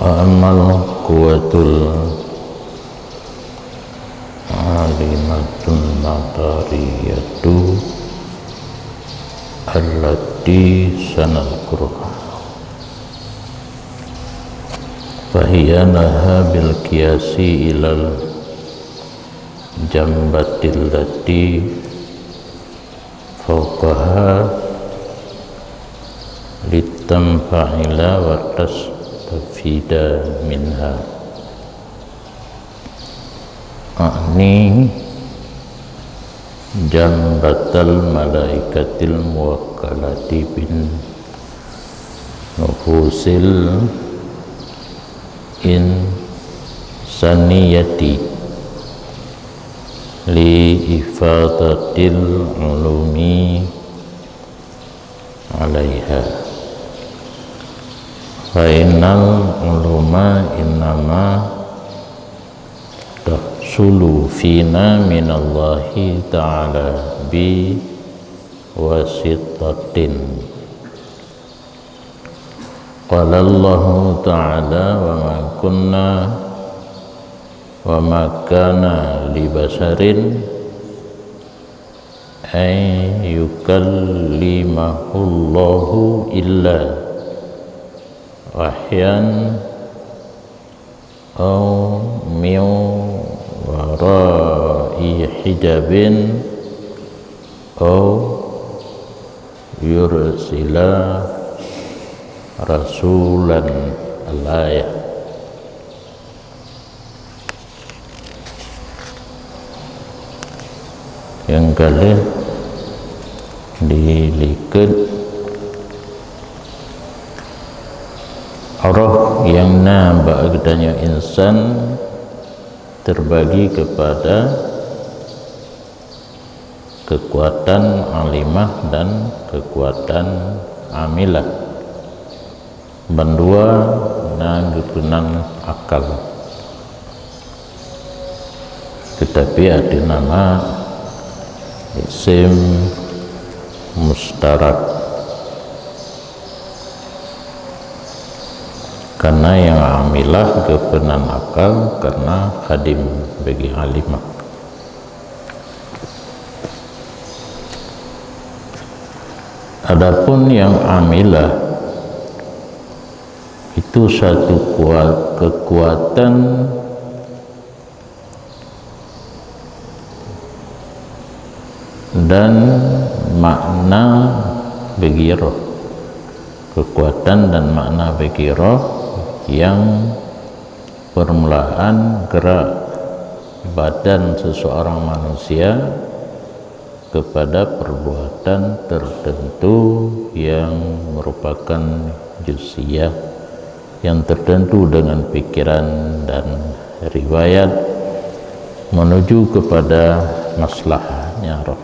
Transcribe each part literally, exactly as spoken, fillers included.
Amal kuwatul alimatun nadariyatu allati sanadkuruha. Fahiya naha bil qiyasi ilal jambatil lati fauqaha litanfa'ila wa tastafida minha. A'ni jambatal malaikatil muwakkalati bin nufusil insaniyati li ifadatil ulumi alaiha. Fa innal uluma innama tahsulu fina minallahi ta'ala bi wasitatin. Qala Allahu ta'ala, "Wa ma kunna, wa ma kana li basharin an yukallimahullahu illa wahyan aw min wara'i hijabin aw yursila rasulan." Al-ayah. Nyang ka lheueh dilikot, roh nyang na bak geutanyoe insan terbagi kepada kekuatan alimah dan kekuatan amilah. Bandua na geupeunan akal, teutapi ateueh nama isim mustarak. Karena nyang amilah geupeunan akal karena khadim bagi alimah. Adapun nyang amilah, itu satu kua-, kekuatan dan makna bagi roh. Kekuatan dan makna bagi roh yang permulaan gerak badan seseorang manusia kepada perbuatan tertentu yang merupakan juz'iyah, yang tertentu dengan pikiran dan riwayat menuju kepada maslahnya roh.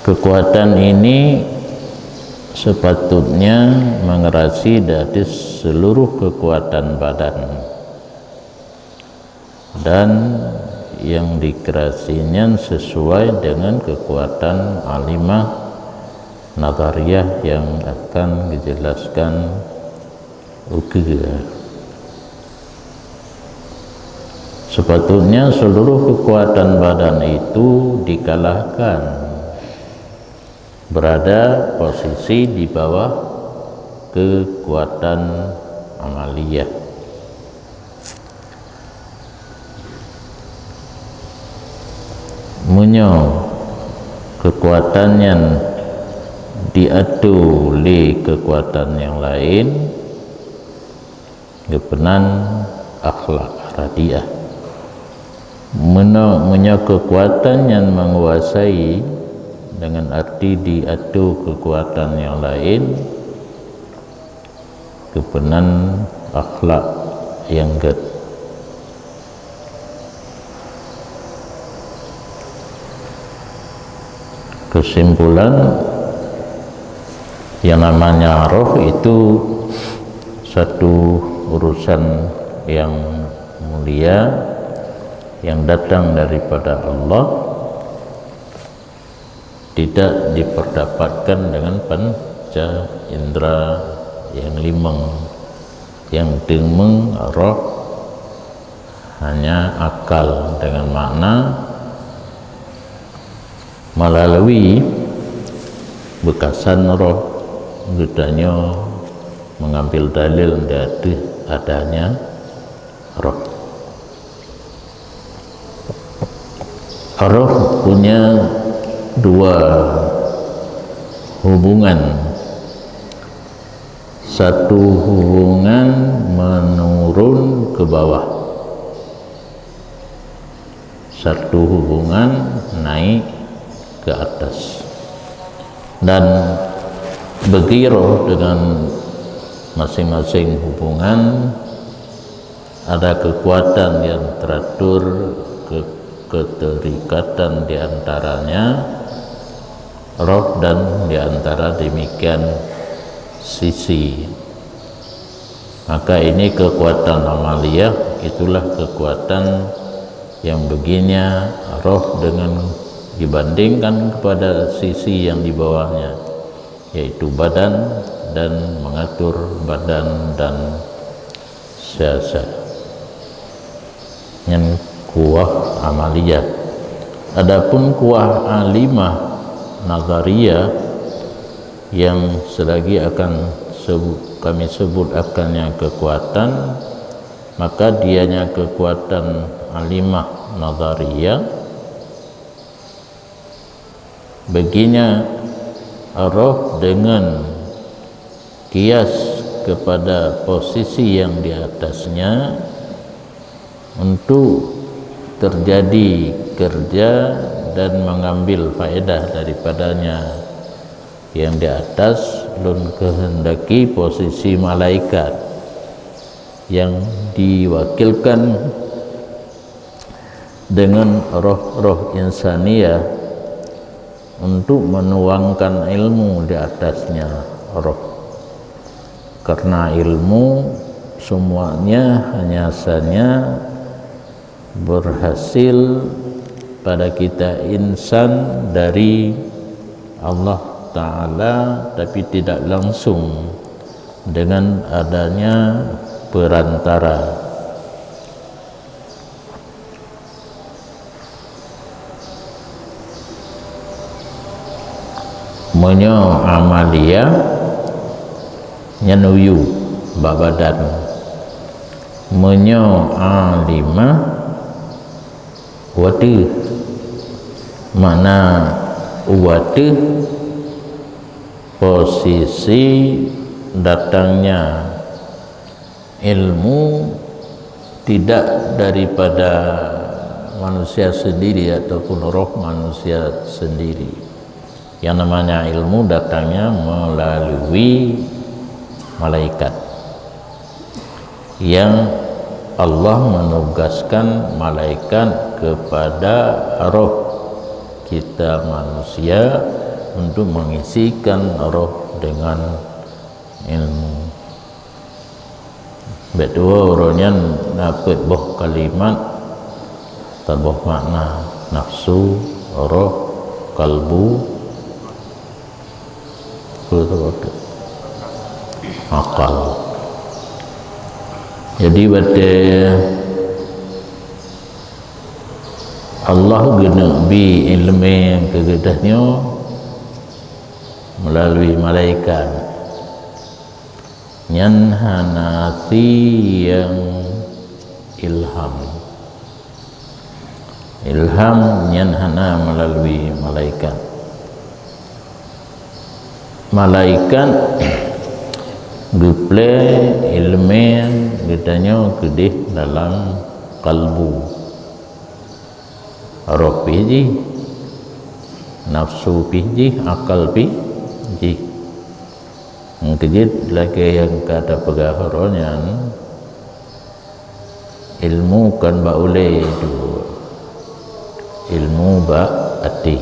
Kekuatan ini sepatutnya mengerasi dari seluruh kekuatan badan, dan yang dikerasi nyan sesuai dengan kekuatan alimah nazariyah yang akan dijelaskan ukeue. Sepatutnya seluruh kekuatan badan itu dikalahkan, berada posisi di bawah kekuatan amaliyah. Meunyoe kekuatan nyan diatu lé kekuatan nyang laén, geupeunan akhlak radiah. Meuno-, meunyoe kekuatan nyan menguasai, dengan arti diatu kekuatan nyang laén, geupeunan akhlak nyang gét. Kesimpulan, yang namanya roh itu satu urusan yang mulia yang datang daripada Allah, tidak diperdapatkan dengan pen-, indra nyang limong, nyang teumeung roh hanya akal, dengan makna melalui beukasan roh geutanyoe mengambil dalil di ateueh adanya roh. Roh punya dua hubungan. Satu hubungan menurun ke bawah, satu hubungan naik ke atas. Dan bagi roh dengan masing-masing hubungan, ada kekuatan yang teratur, ke-, keterikatan di antaranya roh dan di antara demikian sisi. Maka ini kekuatan amaliyah, itulah kekuatan yang baginya roh dengan dibandingkan kepada sisi yang di bawahnya, yaitu badan dan mengatur badan dan siasat. Nyan kuah amaliyah. Adapun kuah alimah nazariyah yang selagi akan sebu-, kami sebut akannya kekuatan, maka dianya kekuatan alimah nazariyah baginya roh dengan kias kepada posisi yang di atasnya untuk terjadi kerja dan mengambil faedah daripadanya yang di atas, lôn kehendaki posisi malaikat yang diwakilkan dengan roh-roh insaniyah untuk menuangkan ilmu di atasnya roh. Karena ilmu semuanya hanya saja berhasil pada kita insan dari Allah Ta'ala, tapi tidak langsung dengan adanya perantara. Meunyoe amaliyah, nyan uyu bak badan. Meunyoe alimah, wateuh. Makna wateuh posisi datangnya ilmu tidak daripada manusia sendiri ataupun roh manusia sendiri. Yang namanya ilmu datangnya melalui malaikat. Yang Allah menugaskan malaikat kepada roh kita manusia untuk mengisikan roh dengan ilmu. Bèk tuwo uroe nyan na peuet boh kalimat, saboh makna, nafsu, roh, kalbu, peue saboh teuk? Akal. Jadi, watèe Allah geuneuk bi ileumèe keu geutanyoe meulalu malaikat. Nyan hana si nyang ilham. Ilham nyan hana meulalu malaikat. Malaikat geuplè ileumèe geutanyoe keudéh dalam kalbu. Roh pih jih, nafsu pih jih, akal pih jih. Nyang keujeuet lagèe nyang ka tapeugah uroe nyan, ilmu kon bak ulèe, ilmu bak até.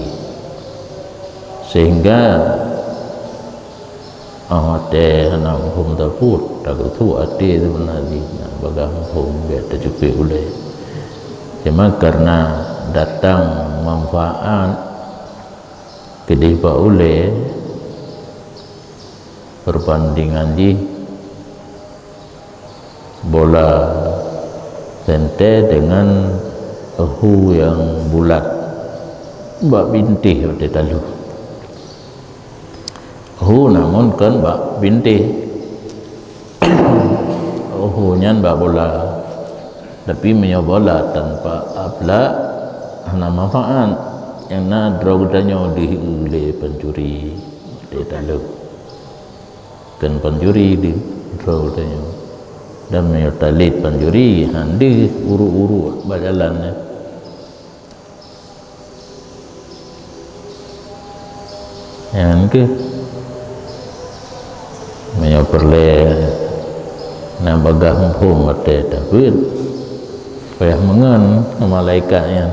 Sehingga 'oh watèe hana muphom sapeue, tageusut até seubeuna jih, na bagaih muphom bèk teucukék ulèe. Cuma kareuna datang manfaat keudéh bak ulèe, perbandingan jih bola sente dengan hu yang bulat bak bintéh watée taloh. Hu namun kon bak bintéh. Hu nyan bak bola. Tapi meunyoe bola tanpa ablak, hana manfaat. Nyang na droe geutanyoe diheu lé pancuri, watée taloh. Kon pancuri di droe geutanyoe. Dan meunyoe talét pancuri, han deuh uruk-uruk bak jalan nyan. Nyan keuh. Meunyoe peureulée na bagaih muphom watée tabeuet, payah meungon ngon malaikat nyan.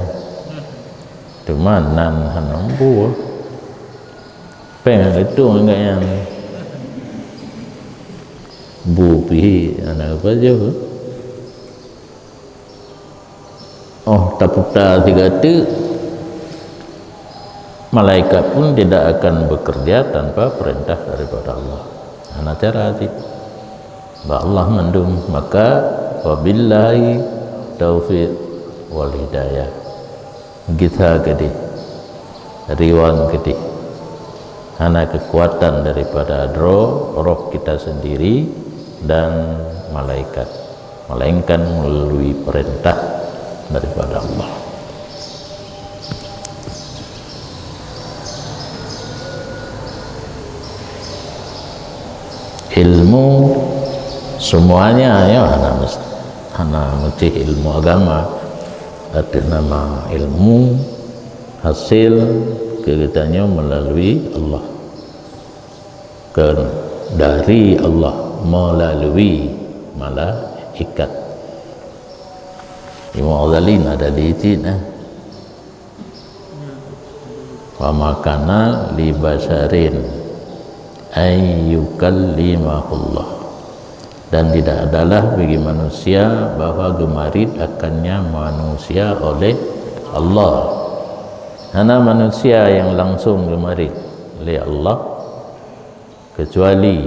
Teuma nan hana muphom. Péng hana geutueng ngon nyan. Bu pih hana geupajoh. Oh, taputa sigoe teuk, malaikat pun tidak akan bekerja tanpa perintah daripada Allah. Hana cara cit. Bak Allah mandum, maka wabillahi taufiq wal hidayah. Gisa keudeh, riwang keudeh. Hana keukuatan daripada droe, roh kita sendiri dan malaikat, melainkan melalui perintah daripada Allah. Ilmu semuanya, ya, hana mes-, hana meusti ilmu agama. Ateueh nama ilmu hasil keu geutanyoe melalui Allah. Kon dari Allah melalui malaikat. Imam Ghazali na dari cit, eh. Wa ma kana li basyarin an yukallimahullah. Dan tidak adalah bagi manusia bahwa gemarit akannya manusia oleh Allah. Hana manusia yang langsung gemarit lé Allah, kecuali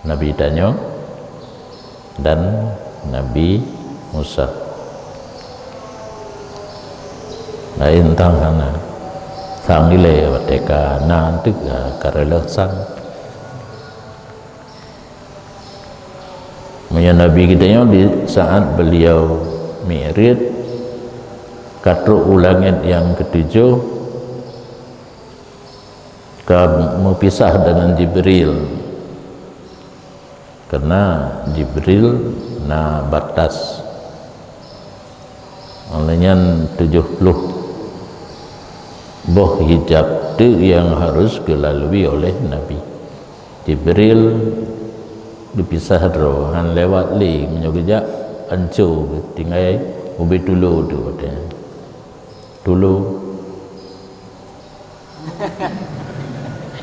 Nabi tanyoe dan Nabi Musa. Laén tang hana. Sang ilée watée ka na teuk ka reuloh sang. Meunyoe Nabi geutanyoe di saat beliau mi'raj ka trok u langét nyang keutujoh, ka meupisah dengan Jibril. Karena Jibril na batas. Oleh nyan tujoh ploh boh hijab tu yang harus geulalui oleh Nabi. Jibril geupisah droe, han lewat lé, meunyoe geujak anco tinggai ubé tulo tu watée nyan. Tulo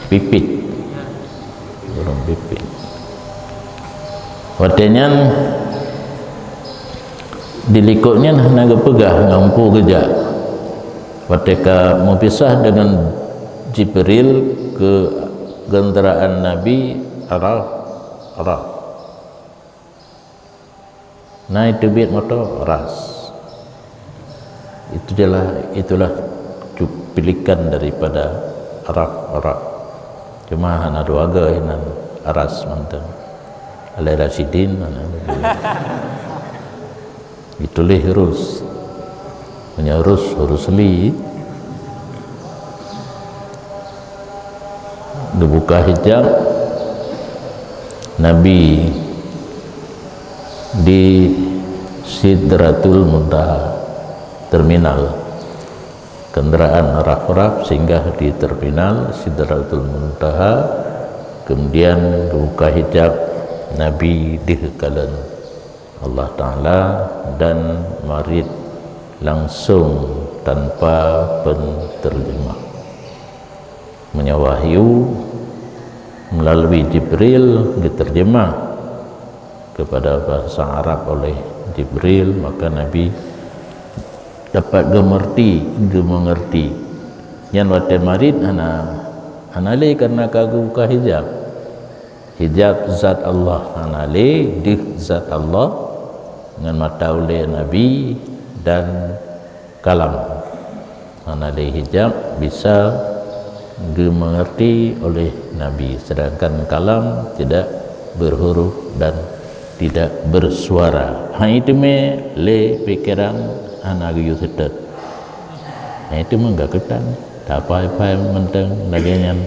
pipit. Burung pipit. Watée nyan, di likot nyan hana geupeugah ngon peue geujak. Watée ka meupisah deungon Jibril keu keundaraan Nabi, raf, raf. Na teubiet moto, ras. Itu adalah, itulah cuplikan daripada raf, raf. Cuma hana dua ga inan ras mantong. Alai Rasidin mana? Dituléh rus. Meunyoe rus, rus li. Geubuka hijab, Nabi di Sidratul Muntaha, terminal. Kendaraan raf-raf singgah di terminal Sidratul Muntaha, kemudian geubuka hijab, Nabi deuh kalon Allah Ta'ala dan marit langsung tanpa penterjemah. Meunyoe wahyu melalui Jibril geuterjemah kepada bahasa Arab oleh Jibril, maka Nabi dapat geumeurti, geumeungeurti. Nyan watée marit hana, Hana lé karena ka geubuka hijab. Hijab zat Allah hana lé, deuh zat Allah ngon mata ulée Nabi dan kalam. Hana lé hijab bisa geumengerti oleh Nabi, sedangkan kalam tidak berhuruf dan tidak bersuara. Hai teumé lé pikeran hana geuyue seutôt. Hai teumé gakeutan, tapai-pai mantong lagée nyan.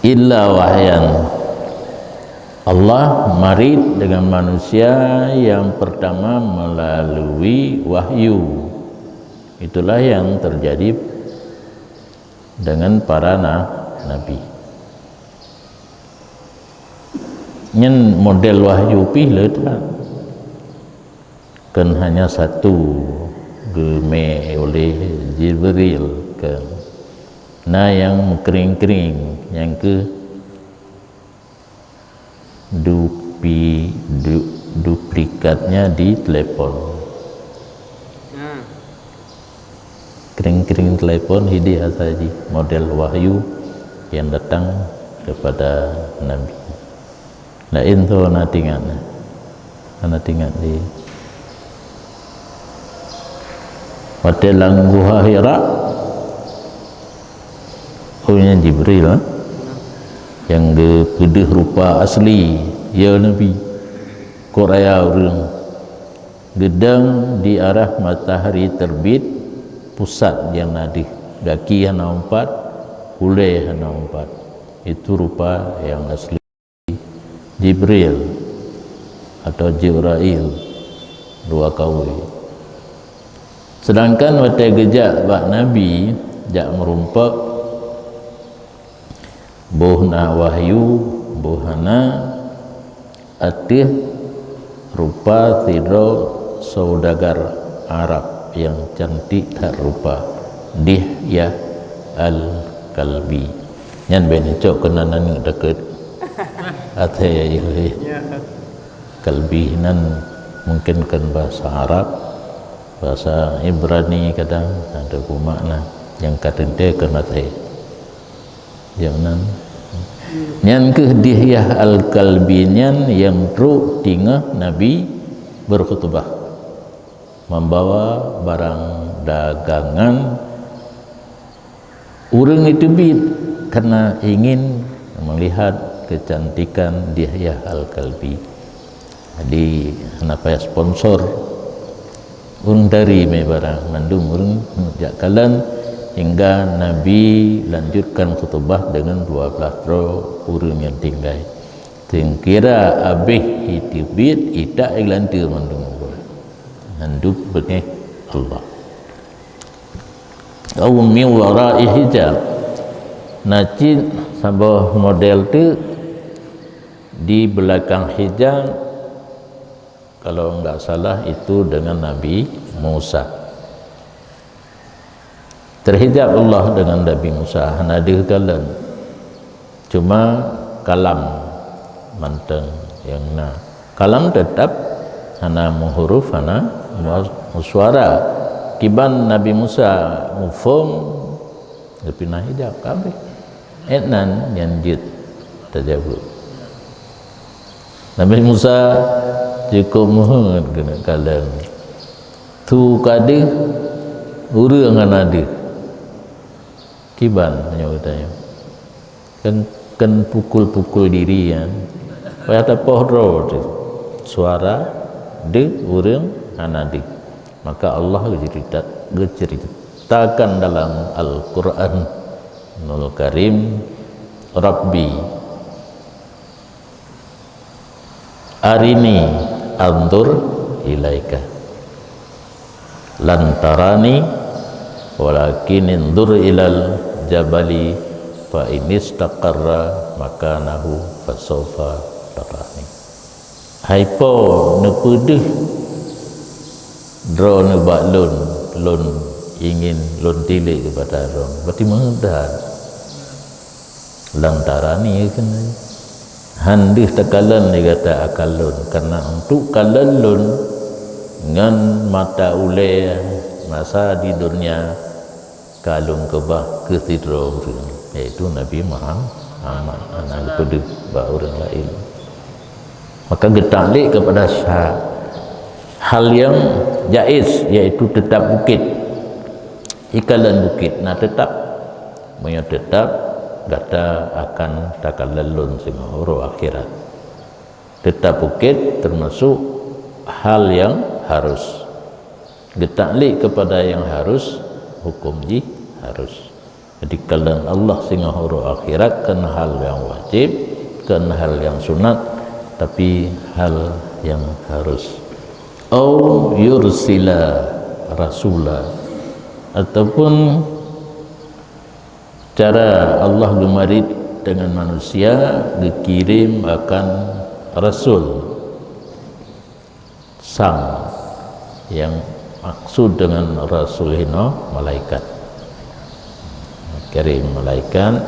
Illa wahyan. Allah marit dengan manusia yang pertama melalui wahyu. Itulah yang terjadi dengan para na-, nabi. Nyan model wahyu pih le that. Kan hanya satu geumé oleh Jibril kan. Na yang meukring-kring, nyang keuh dupi-, du-, duplikatnya di telepon. Kring-kring telepon hidih asa jih model wahyu yang datang kepada Nabi. Laén tho na tingat, na tingat di watée lam Guha Hira, oh, nyan Jibril, eh, nyang geupeudeuh rupa asli, ya Nabi, kok raya ureuëng. Geudong di arah matahari terbit, pusat nyang na deuh, gaki hana umpat, ulée hana umpat. Itu rupa yang asli. Jibril atau Jibrail, dua kaul. Sedangkan watée geujak bak Nabi, jak meurumpok, boh na wahyu, boh hana, ateueh rupa sidroe saudagar Arab nyang cantik that rupa, Dihyah Al-Kalbi. Nyan ben cok keunan aneuk deukeue até ayeuh. Ya. Kalbi nan mungkin kan bahasa Arab, bahasa Ibrani kadang ada makna nyang ka teuntée keu maté. Nyang nan, nyan keuh Dihyah Al-Kalbi nyan nyang trok teungoh Nabi berkhutbah, membawa barang dagangan. Ureuëng itu teubiet karena ingin melihat kecantikan Dihyah Al-Kalbi. Jadi, hana payah sponsor. Ureuëng tari mé barang, mandum ureuëng jak kalon hingga Nabi lanjutkan khutbah dengan dua belas droe ureuëng nyang tinggai. Seukira abéh iteubiet, itak ilanteue mandum ureuëng. Mandum beungéh Allah. Au min wara'i hijab. Na cit saboh model teuk di belakang hijab, kalau enggak salah itu dengan Nabi Musa. Terhijab Allah dengan Nabi Musa, hana deuh kalon. Cuma kalam mantong nyang na. Kalam tetap hana meuhuruf, hana mu-, meusuara. Kiban Nabi Musa muphom, geupinah hijab ka abéh. Étnan nyan jeuet tajaweueb. Nabi Musa cukôp meuheuet keuneuk kalon. Su ka deuh, ureuëng hana deuh. Kiban nyoe geutanyoe. Kan, kan pukul-pukul diri nyan. Payah tapoh droe teuh. Suara deuh, ureuëng hana deuh. Maka Allah geuceurita-, geuceuritakan dalam Al-Quranul Karim, Rabbi, arini anzur ilaika. Lan tarani, walakin inzur ilal jabali, fa in istaqarra makanahu, fasaufa tarani. Hai Po, neupeudeuh droeneuh bak lôn, lôn ingin lôn tilék keupada droeneuh. Berarti meudan. Lan tarani keunan. Han deuh takalon lé gata akan lôn, karena untuk kalon lôn ngon mata ulée masa di dunia, ka lôn keubah keu sidroe ureuëng, yaitu Nabi Muhammad, hana geupeudeuh bak ureuëng laén. Maka geutaklik kepada sya-, hal yang jaiz, yaitu teutap bukét. Ikalon bukét na teutap. Meunyoe teutap, gata akan takalon lôn singoh uroe akhirat. Teutap bukét teumasok hal yang harus. Geutaklik kepada yang harus, hukum jih harus. Jadi, kalon Allah singoh uroe akhirat kon hal yang wajib, kon hal yang sunat, tapi hal yang harus. Au yursila rasula, ataupun cara Allah geumarit dengan manusia geukirém akan rasul. Sang, yang maksud dengan rasul hino malaikat. Kirém malaikat,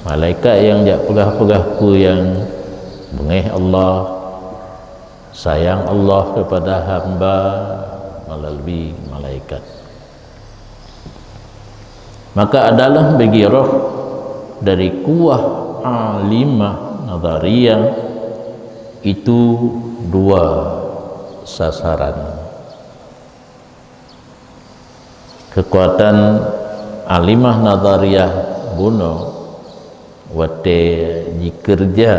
malaikat yang jak peugah-peugah peue yang beungéh Allah, sayang Allah kepada hamba melalui malaikat. Maka adalah bagi roh dari kuwah alimah nazariyah itu dua sasaran. Kekuatan alimah nazariyah bunoe watée jikeureuja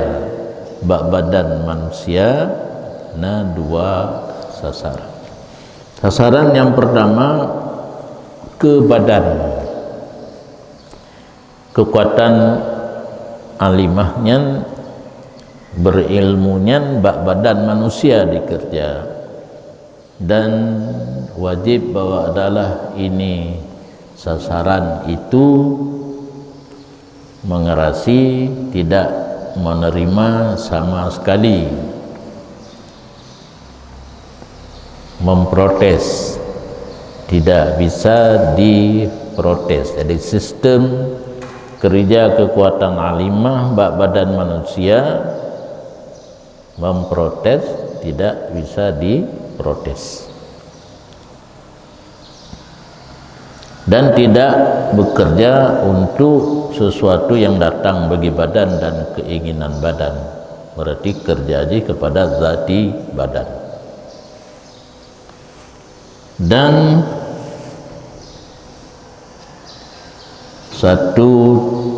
bak badan manusia na dua sasaran. Sasaran nyang pertama keu badan. Kekuatan alimah nyan, berilmu nyan bak badan manusia dikeureuja. Dan wajib bahwa adalah ini sasaran itu mengerasi, tidak menerima sama sekali. Memprotes, tidak bisa diprotes. Jadi sistem kerja kekuatan alimah bak badan manusia memprotes tidak bisa diprotes. Dan tidak bekerja untuk sesuatu yang datang bagi badan dan keinginan badan. Berarti kerja jih kepada zati badan. Dan satu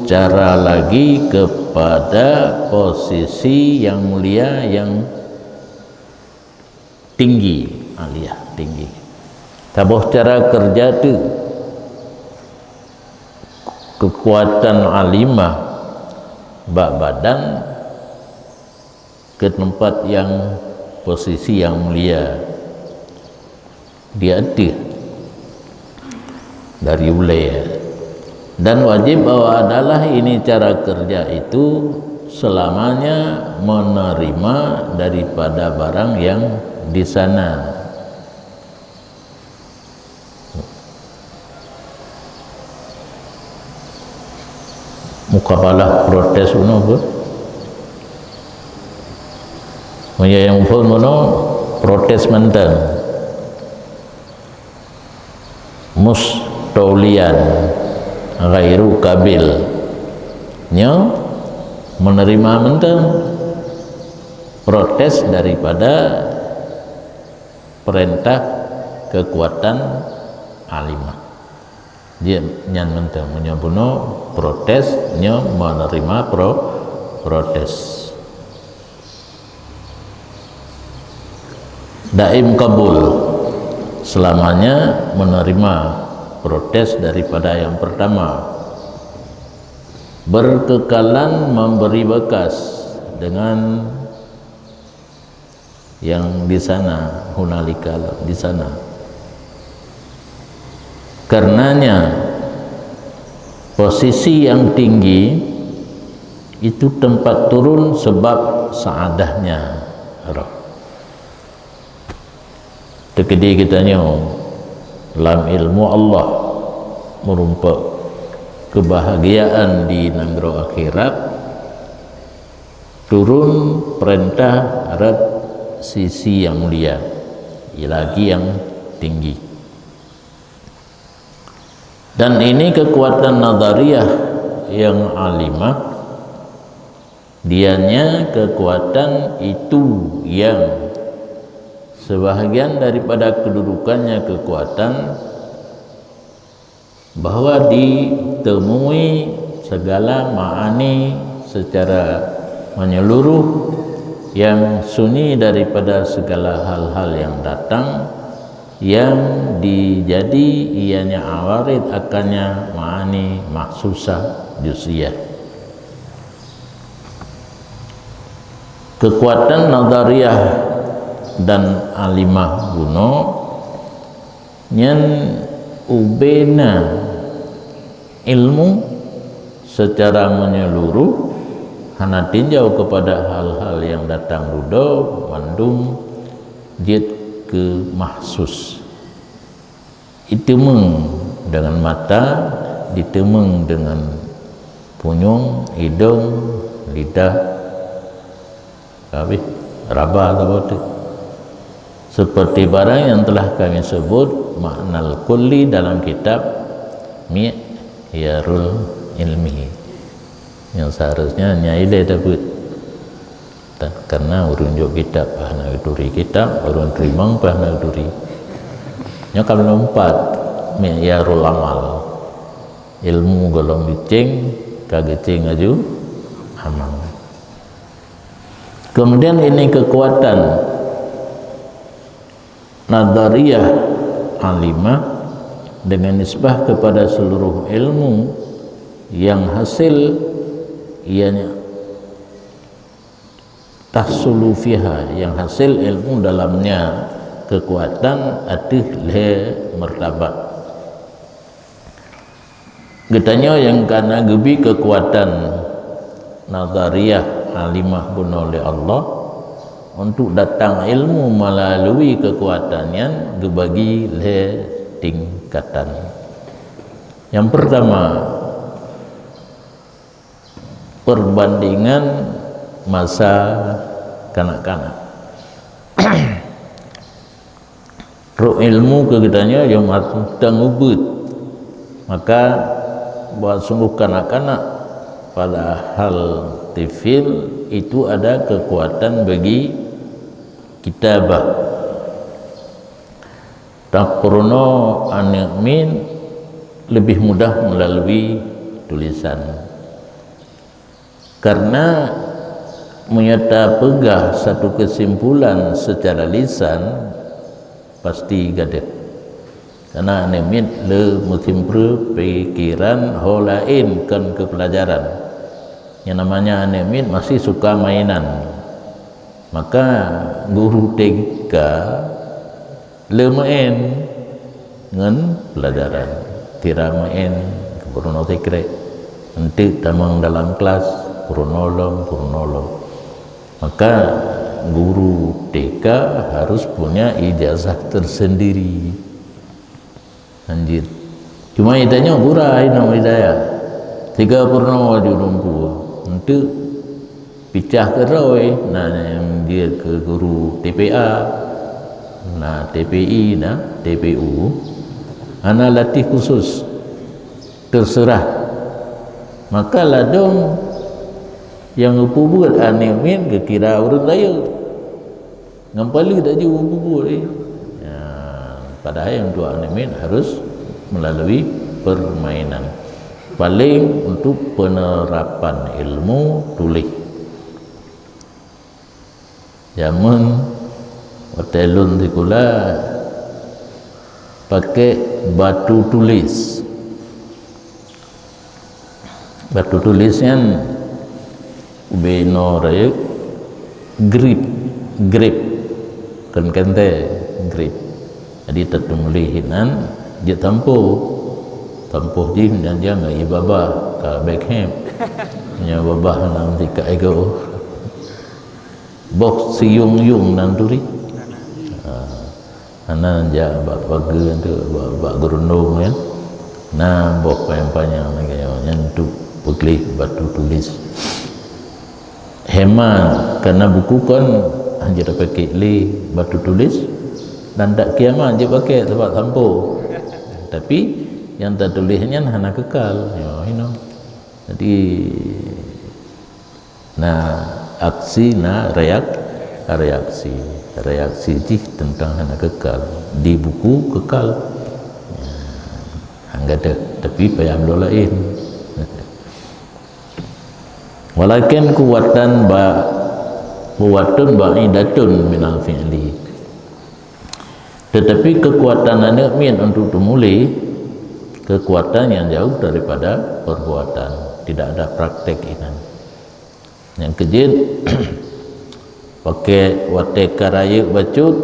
cara lagi kepada posisi yang mulia, yang tinggi, aliyah, tinggi. Saboh cara kerja tu, kekuatan alimah bak badan ke tempat yang, posisi yang mulia di ateueh dari ulée. Dan wajib bahwa adalah ini cara kerja itu selamanya menerima daripada barang yang di sana. Mukabalah protes bunoe apa? Meunyoe nyang phon bunoe protes mantong. Mustaulian ghairu qabil. Nyoe menerima mantong protes daripada perintah kekuatan alimah. Jeuet nyan mantong, meunyoe bunoe protes, nyoe menerima pro-, protes. Daim kabul, selamanya menerima protes daripada yang pertama. Berkekalan memberi bekas dengan yang di sana, hunalika, di sana. Karenanya, posisi yang tinggi itu tempat turun sebab seadahnya roh. Teukeudi geutanyoe lam ilmu Allah meurumpok kebahagiaan di nanggroe akhirat, turun perintah rot sisi yang mulia, lagi yang tinggi. Dan ini kekuatan nazariyah yang alimah, dianya kekuatan itu yang sebahagian daripada kedudukannya kekuatan bahwa ditemui segala ma'ani secara menyeluruh yang sunyi daripada segala hal-hal yang datang, yang dijadi ianya awarid akannya ma'ani mahsusah juz'iyah. Kekuatan nazariyah dan alimah bunoe nyan ubena ilmu secara menyeluruh hana tinjau kepada hal-hal yang datang dudoe, mandum jeuet keu mahsus. Iteumeung dengan mata, diteumeung dengan punyueng, idong, lidah, habis raba saboh teuk. Seperti barang yang telah kami sebut maknal kulli dalam kitab Mi'yarul Ilmi. Yang seharusnya nyai lé dapat. Ta-, karena ureuëng jok kitab hana geuturi kitab, ureuëng teurimong pih hana geuturi. Nyoe ka lompat mi'yarul amal. Ilmu golom geuceng, ka geuceng laju amal. Kemudian ini kekuatan nazariyah alimah dengan nisbah kepada seluruh ilmu yang hasil ianya tahsulu fiha, yang hasil ilmu dalamnya kekuatan ateueh lhée martabat. Geutanyoe nyang kana geubi kekuatan nazariyah alimah bunoe lé Allah untuk datang ilmu melalui kekuatan nyan geubagi lhée tingkatan. Yang pertama, perbandingan masa kanak-kanak. Trok ilmu keu geutanyoe nyang mantong ubit. Maka buat sungguh kanak-kanak, padahal tifil itu ada kekuatan bagi kitabah. Tapeurunoe aneuëk miet lebih mudah melalui tulisan. Karena meunyoe tapeugah satu kesimpulan secara lisan, pasti gadeh. Karena aneuëk miet le meusimpreu pikeran ho laén kon keu pelajaran. Yang namanya aneuëk miet masih suka mainan. Maka guru T K le meu'en ngon pelajaran. Kira meu'en, peurunoe sikrek. Enteuk tamong dalam kelas, peurunoe lom, peurunoe lom. Maka guru T K harus punya ijazah tersendiri. Anjir. Cuma itanyoe gura inoe hidayah. Tiga peurunoe aju lumpu. Enteuk picah keudroe, na nyang jeuet keu guru T P A, na T P I, na T P U. Hana latih khusus. Terserah. Maka ladom nyang geupeubuet aneuëk miet geukira ureuëng rayeuk. Ngon paleue dak jeuet geupeubuet, eh. Ya, padahai untuk aneuëk miet harus melalui permainan. Paling untuk penerapan ilmu tuléh. Jameun watée lôn sikula pakai batu tulis. Batu tulis nyan ubé inoe rayeuk grip, grip, kon kantée, grip. Jadi tatuléh inan jeuet tampo. Tampo jih nyan jangan ié babah ka Beckham. Nyan babah nan tika ego. Boh siung-yung nan turi. Ha. Hana jak bak pageue tu, bak, bak geurundong kan. Na boh panyang-panyang lagée nyoe, nyan tu peugleh batu tulis. Hemat, karena buku kan hana jipakék lé batu tulis, dan dak kiamat jipakék sabab tampo. Tapi nyang tatuléh nyan hana keukal. Ya, inoe. Jadi, na aksi, na reak-, reaksi. Reaksi jih teuntang hana keukal. Di buku keukal. Ya, hana gadoh, tapi payah bloe laén. Walakin quwwatan ba-, quwwatun ba'idatun minal fi'li. Tetapi kekuatan aneuk miet untuk teumuléh, kekuatan yang jauh daripada perbuatan. Tidak ada praktek inan. Nyang keujeuet, pakai watée ka rayeuk bacut,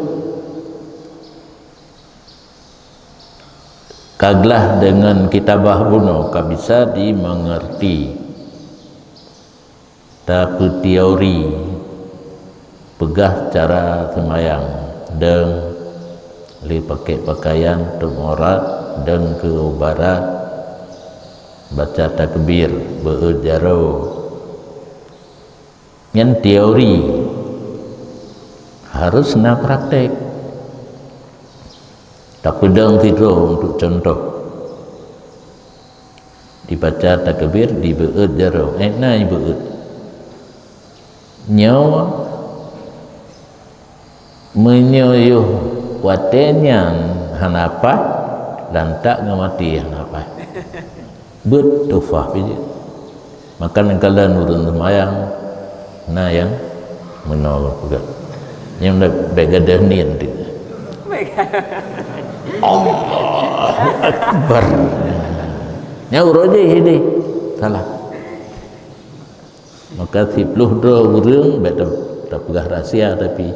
ka glaih deungon kitabah bunoe, ka bisa dimengerti. Tapeuteori, peugah cara seumayang, deueng lé pakék peukayan tôb aurat, deueng keu barat, baca takbir, beuet jaroe. Nyan teori, harus na praktek. Tapeudong sidroe untuk contoh. Dibaca takbir, dibeuet jaroe. Eh, na ibeuet. Nyoe, meunyoe yoh watée nyan hana paih, lantak ngon maté hana paih. Beuet tufah pih jeuet. Maka neukalon ureuëng seumayang, na nyang meunoe peugah. Nyang bék gadoh niet tu. Allahu Akbar. Nyang uroe jih ini salah. Maka siplôh droe ureuëng bék ta-, tapeugah rahsia, tapi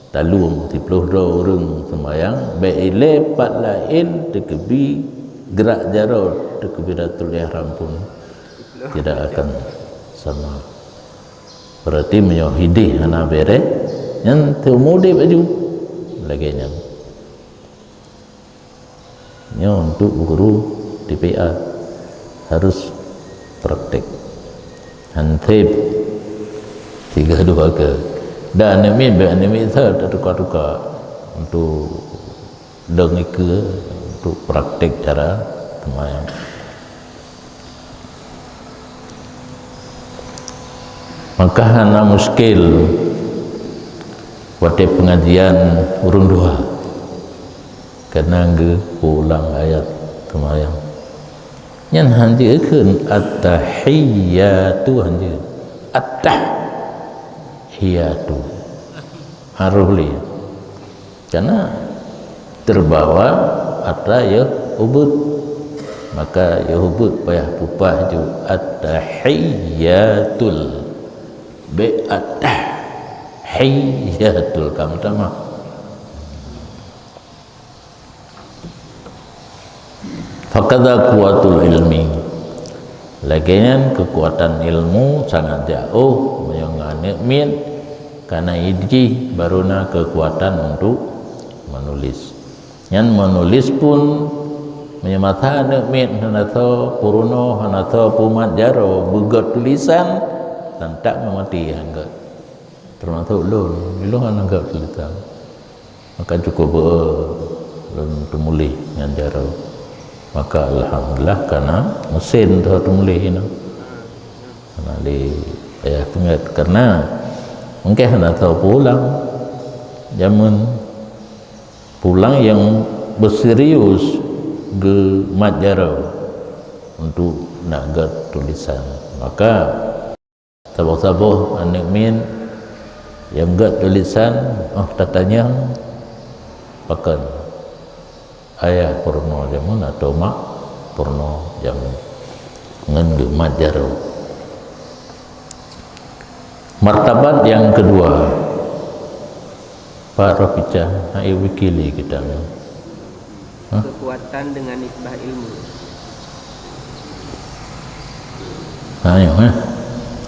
taleueng siplôh droe ureuëng seumayang, bék ilée pat laén teukeubie grak jaroe takbiratul ihram pun tidak akan sama. Berarti meunyoe hidéh hana béreh, nyan teumuléh baju lagée nyan. Nyoe untuk guru T P A harus praktek. Hansip tiga dua ke. Dan aneuk miet, bék aneuk miet sa tatuka-tuka untuk dong ikeue, untuk praktek cara seumayang. Maka hana muskil watée pengajian ureuëng dua. Kana geupeuulang ayat seumayang. Nyan hanjeuet kheun at-tahiyatu hanjeuet. At-tahiyatu. Harôh lé. Kana teubawa atra yoh ubeuet. Maka yoh ubeuet payah peupah ju at-tahiyatul. Bék at-tahiyatul kamu tamah. Fakadza quwwatul ilmi. Lagée nyan keukuatan ilmu sangat jaoh meunyoe ngon aneuk miet, kana ijih baru na keukuatan untuk meunulis. Nyan meunulis pun meunyoe masa aneuk miet hana soe peurunoe, hana soe peumat jaroe, beugét tulisan, lantak ngon maté han gét. Teumasok lôn, lôn hana gét tulisan. Maka cukup beu lôn teumuléh ngon jaroe. Maka alhamdulillah kana meusén teuh teumuléh inoe. Hana lé payah peungét karena mungken hana tau pulang. Jameun pulang nyang beuserius geumat jaroe untuk nak gét tulisan. Maka saboh-saboh aneuk miet nyang gét tulisan, oh, tatanyong pakon ayah peurunoe jameun atau mak peurunoe jameun ngon geumat jaroe. Martabat nyang keudua, Pak Roh Pica, hai wikili kita ni. Hah? Kekuatan dengan nisbah ilmu. Nah, nyoe, eh.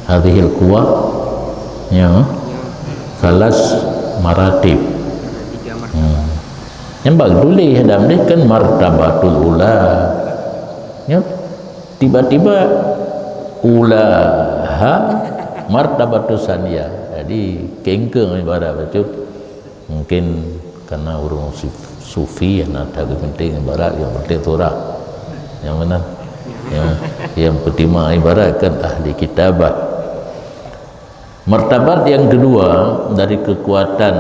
Hadhil quwwah, nyoe, salas maratib. Ada tiga martabat. Hmm. Nyang bak tuléh dalam deh kan martabatul ula. Nyoe, tiba-tiba ulaha martabatus saniyah. Jadi, kengkeng ibarat bacut. Mungkin karena ureuëng suf-, sufi hana that geupenting ibarat, nyang penting surah. Nyang mana? Nyang, nyang peutimang ibarat kan ahli kitabah. Martabat yang kedua dari kekuatan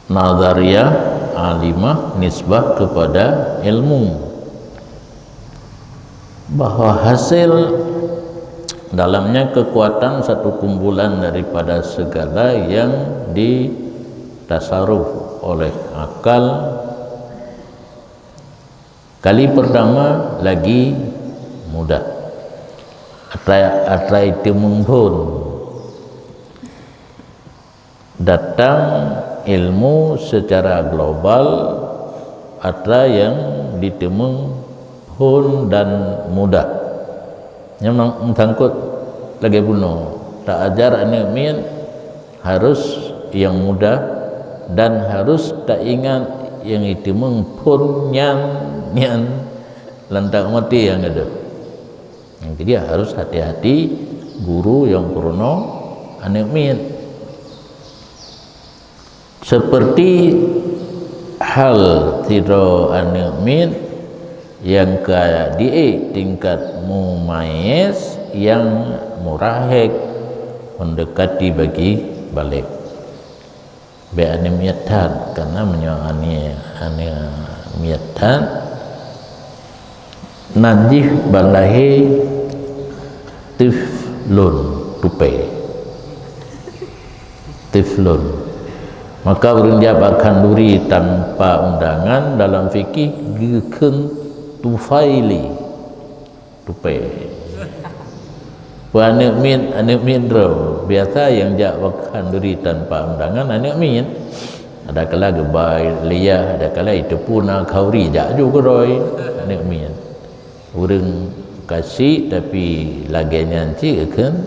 nazariyah alimah nisbah kepada ilmu, bahwa hasil dalamnya kekuatan satu kumpulan daripada segala yang ditasaruf oleh akal. Kali pertama lagi mudah. Atra, atra itu menggon datang ilmu secara global atra yang diteumeuphon dan mudah. Nyang meusangkot lagée bunoe, ta ajar aneuëk miet harus yang mudah dan harus ta ingat yang jiteumeung phon nyan, nyan lantak maté nyang gadôh. Jadi harus hati-hati guru nyang peurunoe aneuëk miet. Seperti hal sidroe aneuëk miet nyang ka diék tingkat mumayyiz nyang murahek mendekati bagi balek. Bék aneuëk miet that, karena meunyoe aneuëk, aneuëk miet that, nan jih ban lahé tiflun, tupée. Tiflun. Maka ureuëng jak bak khanduri tanpa undangan dalam fikih geukheun tufaili. Tupée. Peue aneuëk miet, aneuëk miet droe. Biasa nyang jak bak khanduri tanpa undangan aneuëk miet. Ada kala geuba liyah, ada kala iteupeue na khanduri jak ju keudroe aneuëk miet. Ureuëng kasik tapi lagée nyan cit geukheun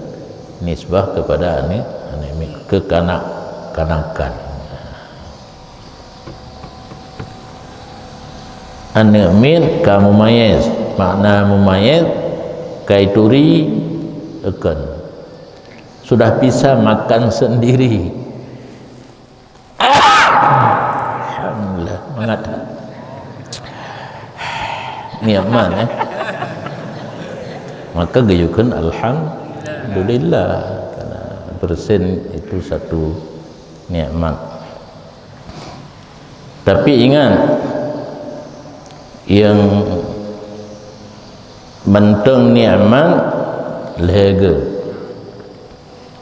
nisbah kepada aneuëk, aneuëk miet, keukanak-kanakan. Aneuëk miet ka mumayyiz, makna mumayyiz ka ituri eukon. Sudah bisa makan sendiri. Alhamdulillah, mangat. Nikmat, eh. Maka geuyue kheun alhamdulillah, karena bersin itu satu nikmat. Tapi ingat, nyang mantong nikmat lhée geuh.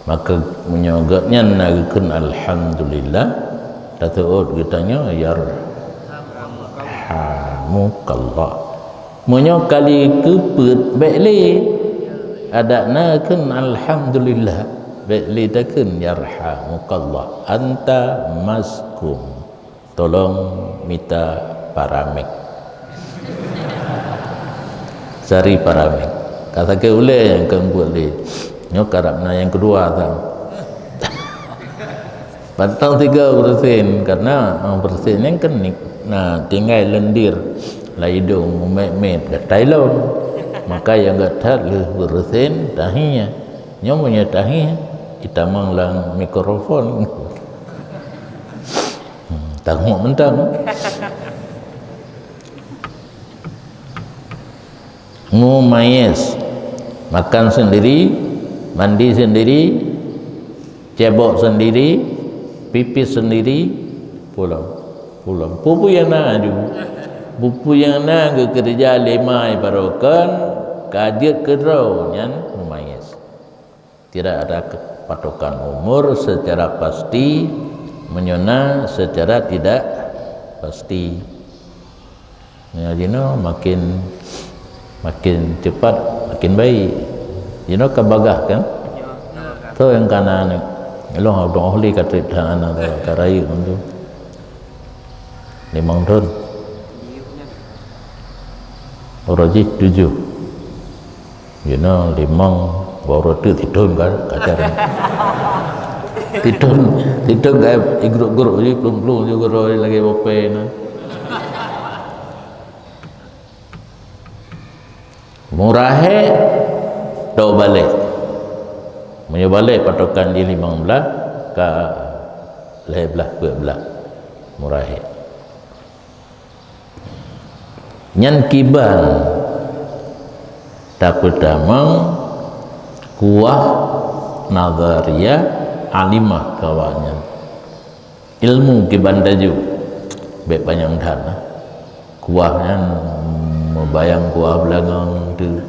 Maka meunyoe gobnyan na geukheun alhamdulillah, tateuôt geutanyoe yarhamukallah. Meunyoe kali keupeuet bék lé, adak na kheun alhamdulillah, bék lé takheun yarhamukallah, anta maskum. Tolong mita paramek. Cari paramek. Ka sakét ulée nyang keu buet lé. Nyoe karab na nyang keudua tang. Pantang tiga persen, karena, ah, persen nyang keuning. Nah, tinggai lendir, lam idong, mumet-met, gatai lom. Maka nyang gata lheueh persen tahi. Nyoe meunyoe tahi, itamong lam mikrofon. Hmm, tangok mantong. Mumayyiz. Makan sendiri, mandi sendiri, cebok sendiri, pipis sendiri, pulang. Pulang. Peue-peue nyang na aju. Peue-peue nyang na geukeureuja lé ma ibarokan, ka jeuet keudroe nyan mumayyiz. Tidak ada ke-, patokan umur secara pasti, meunyoe na secara tidak pasti. Meunyoe jinoe makin, makin cepat, makin baik. Jinoe ka bagah kan? Toh nyang kana ni. Lôn udong ahli ka trép that aneuk tu, ka rayeuk tu. Limong thon. Uroe jih tujoh. Jinoe limong, baru tu sithon ka, ka cara. Sithon, sithon ka igrok-grok je, plueng-plueng je guroi lagée bopée na. Murahé tau balek. Meunyoe balek patokan jih limong blaih, ka lhée blaih, peuet blaih. Murahé. Nyan kiban tapeutamong kuah nazariah alimah keu awaknyan. Ilmu kiban tajok, bèk panyang that, nah. Kuah nyan meubayang kuah beulangong teuh.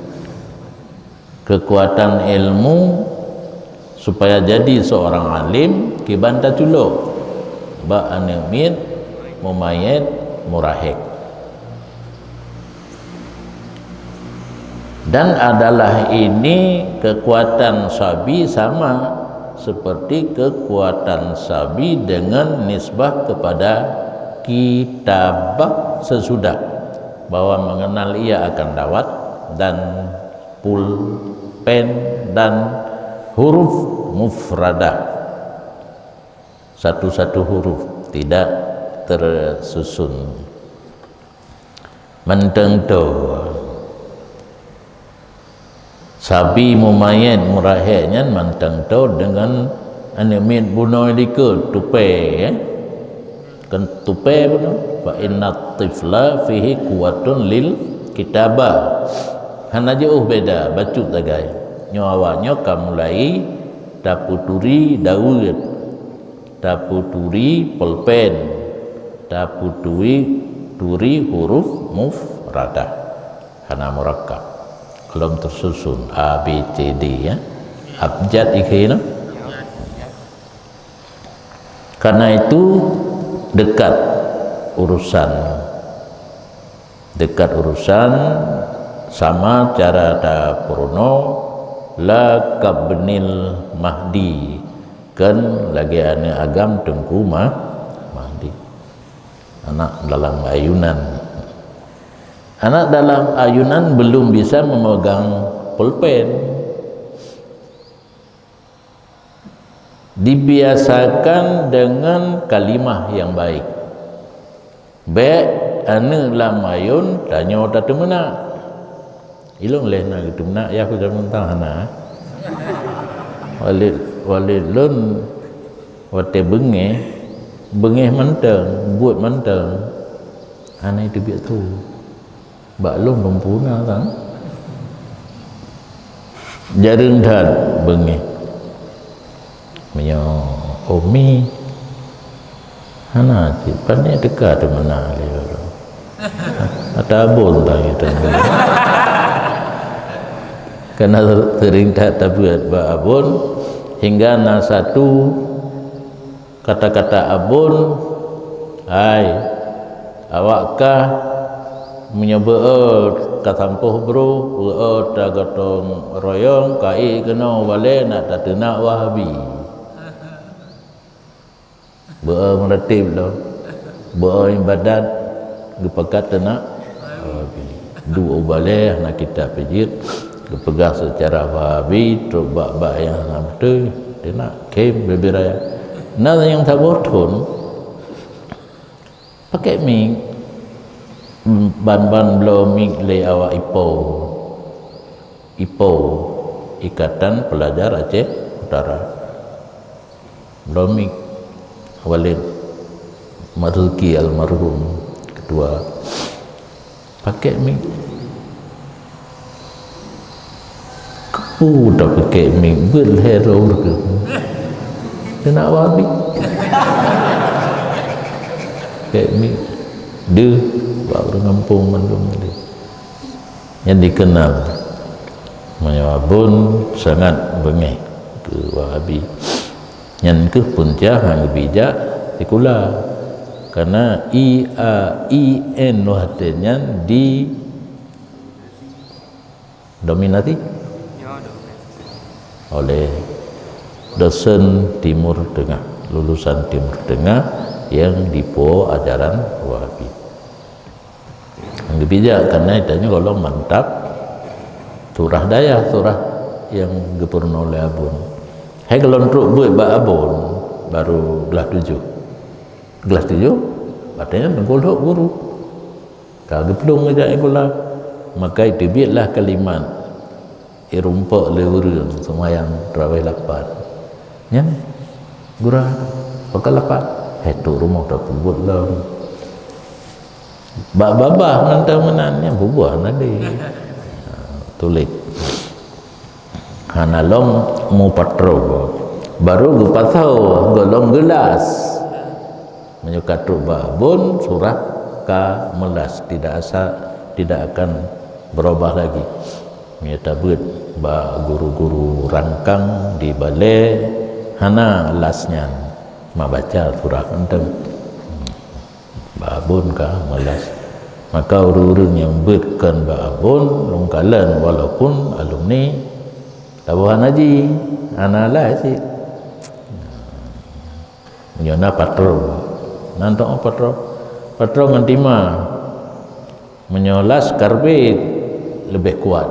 Keukuatan ilmu supaya jadi seorang alim kiban taculok bak aneuk miet, mumayet, murahek. Dan adalah ini kekuatan sabi sama seperti kekuatan sabi dengan nisbah kepada kitabah sesudah, bahwa mengenal ia akan dawat dan pulpen dan huruf mufradah, satu-satu huruf tidak tersusun. Mantong toe. Sabi mumayet murahek nyan mantong toe deungon aneuk miet bunoe likot tupée, eh. Kan tupée bunoe, fa inna tifla fihi quwwatun lil kitabah. Hana jiôh beda, bacut sagai. Nyoe awaknyoe ka mulai tapeuturi daweuet, tapeuturi pulpen, tapeuturi, turi huruf mufradah. Hana murakkab. Belum tersusun A, B, C, D, ya. Abjad ikheun. Karena itu dekat urusan. Dekat urusan sama cara tapeurunoe, la kabnil Mahdi, kan lagée aneuk agam Teungku Mah-, Mahdi. Anak dalam ayunan. Anak dalam ayunan belum bisa memegang pulpen. Dibiasakan dengan kalimah yang baik. Bék aneuk lam ayun tanyoe tateumeunak. Ilôn lé na geuteumeunak, ya, aku jameun tang hana. Walid, walid lôn watée beungéh, beungéh mantong, buet mantong. Hana teubiet su. Bak lôn lumpu na sang. Jareueng that beungéh. Meunyoe umi hana cit, pandai teuka teumeunak lé. Ata abon tang itu. Karena sering that tabeuet bak abon hingga na satu kata-kata abon, "Hai, awak kah meunyoe beu-e ka sampôh broh, beu-e ta gotong royong, ka ék keunoe balée nak tateunak Wahabi." Beu-e meuratéb lom, beu-e iébadat, geupakat teunak Wahabi. Duek u balée hana kitab pijit, geupeugah seucara Wahabi, trok bak-bak nyang hana beutôi, teunak khém bibir raya. Na nyang saboh thon, pakèk mic, ban-ban bloe mic lé awak IPO. IPO, Ikatan Pelajar Aceh Utara. Bloe mic, Walid Marzuki almarhum ketua. Pakèk mic. Kepu tapakèk mic, beuet lhèe droe ureueng. Teunak Wahabi. Pakèk mic. Deuh, bak ureueng gampông mandum tadi. Nyan dikenal. Meunyoe abon sangat beungéh keu Wahabi. Nyan keuh punca han geubijak sikula. Karena I A I N watèe nyan didominasi oleh dosen Timur Tengah, lulusan Timur Tengah yang dipo ajaran Wahabi. Nyang geubijak, karena itanyoe gohlom mantap surah dayah, surah nyang geupeurunoe lé abon. Hai gohlom trok beuet bak abon, baru glah tujoh. Glah tujoh, watèe nyan teungku lhok guru. Ka geuplueng geujak sikula, maka iteubietlah kalimat. Irumpok lé ureueng seumayang tarawih lapan. Nyan gura pakon lapan? Hai trok rumoh tapeubuet lom. Bak babah mantong meunan, nyan bubuih nadé. Tuléh. Hana lom mupatro. Baru geupasoe gohlom geulas. Meunyoe ka trok bak abon, surah ka meulas, tidak asa, tidak akan berubah lagi. Meunyoe tabeuet bak guru-guru rangkang di balée, hana las nyan, ma baca surah mantong. Bak abon ka meulas. Maka ureuëng-ureuëng nyang beuet kon bak abon lôn kalon, walaupun alumni taboh hana ji, hana lai cit. Meunyoe na patron, nan tong patron, patron ngon tima. Meunyoe las karbit leubeh kuat.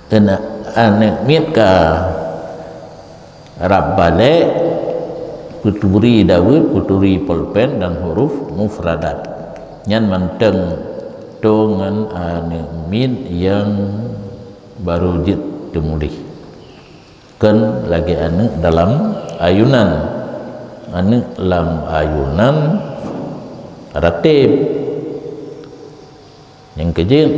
Keuneuk aneuëk miet ka rab balek, peuturi Daud, peuturi polpen dan huruf mufradat. Nyan mantong to ngon aneuëk miet nyang baru jeuet teumuléh. Kon lagée aneuëk dalam ayunan. Aneuëk lam ayunan rateb. Nyang keujeuet,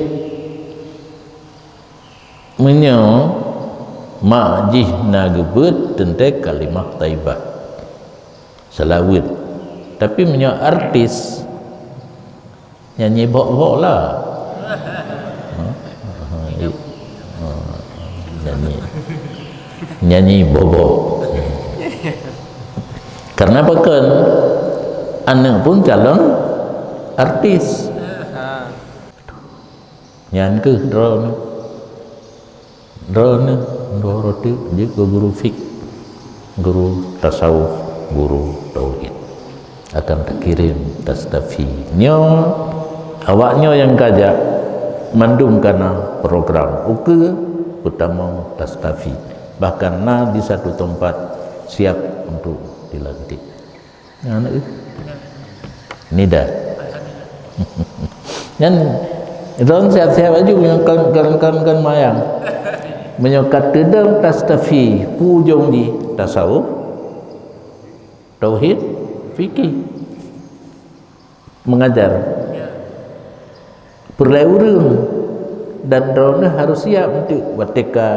meunyoe mak jih na geubeuet teuntée kalimah thaibah, seulaweuet. Tapi meunyoe artis, nyanyi bok-bok lah. Ha? Ha, i-, ha, nyanyi. Nyanyi bok-bok. Karena pakon? Aneuëk pun calon artis. Nyan keuh droeneuh. Droeneuh, droe roti jeuet keu guru fik, guru tasawuf, guru tauhid. Akan takirém Tastafi. Nyoe, awak nyoe nyang kajak mandum kana program ukeue peutamong Tastafi. Bahkan na di satu tempat siap untuk dilantik. Nyan, eh. Nida. Nyan, droen siap-siap aju nyang kon, kon, kon, kon mayang. Meunyoe ka teudong Tastafi, pu ujong jih tasawuf, tauhid, fikih, mengajar. Peureulée ureuëng dan droeneuh harus siap untuk watée ka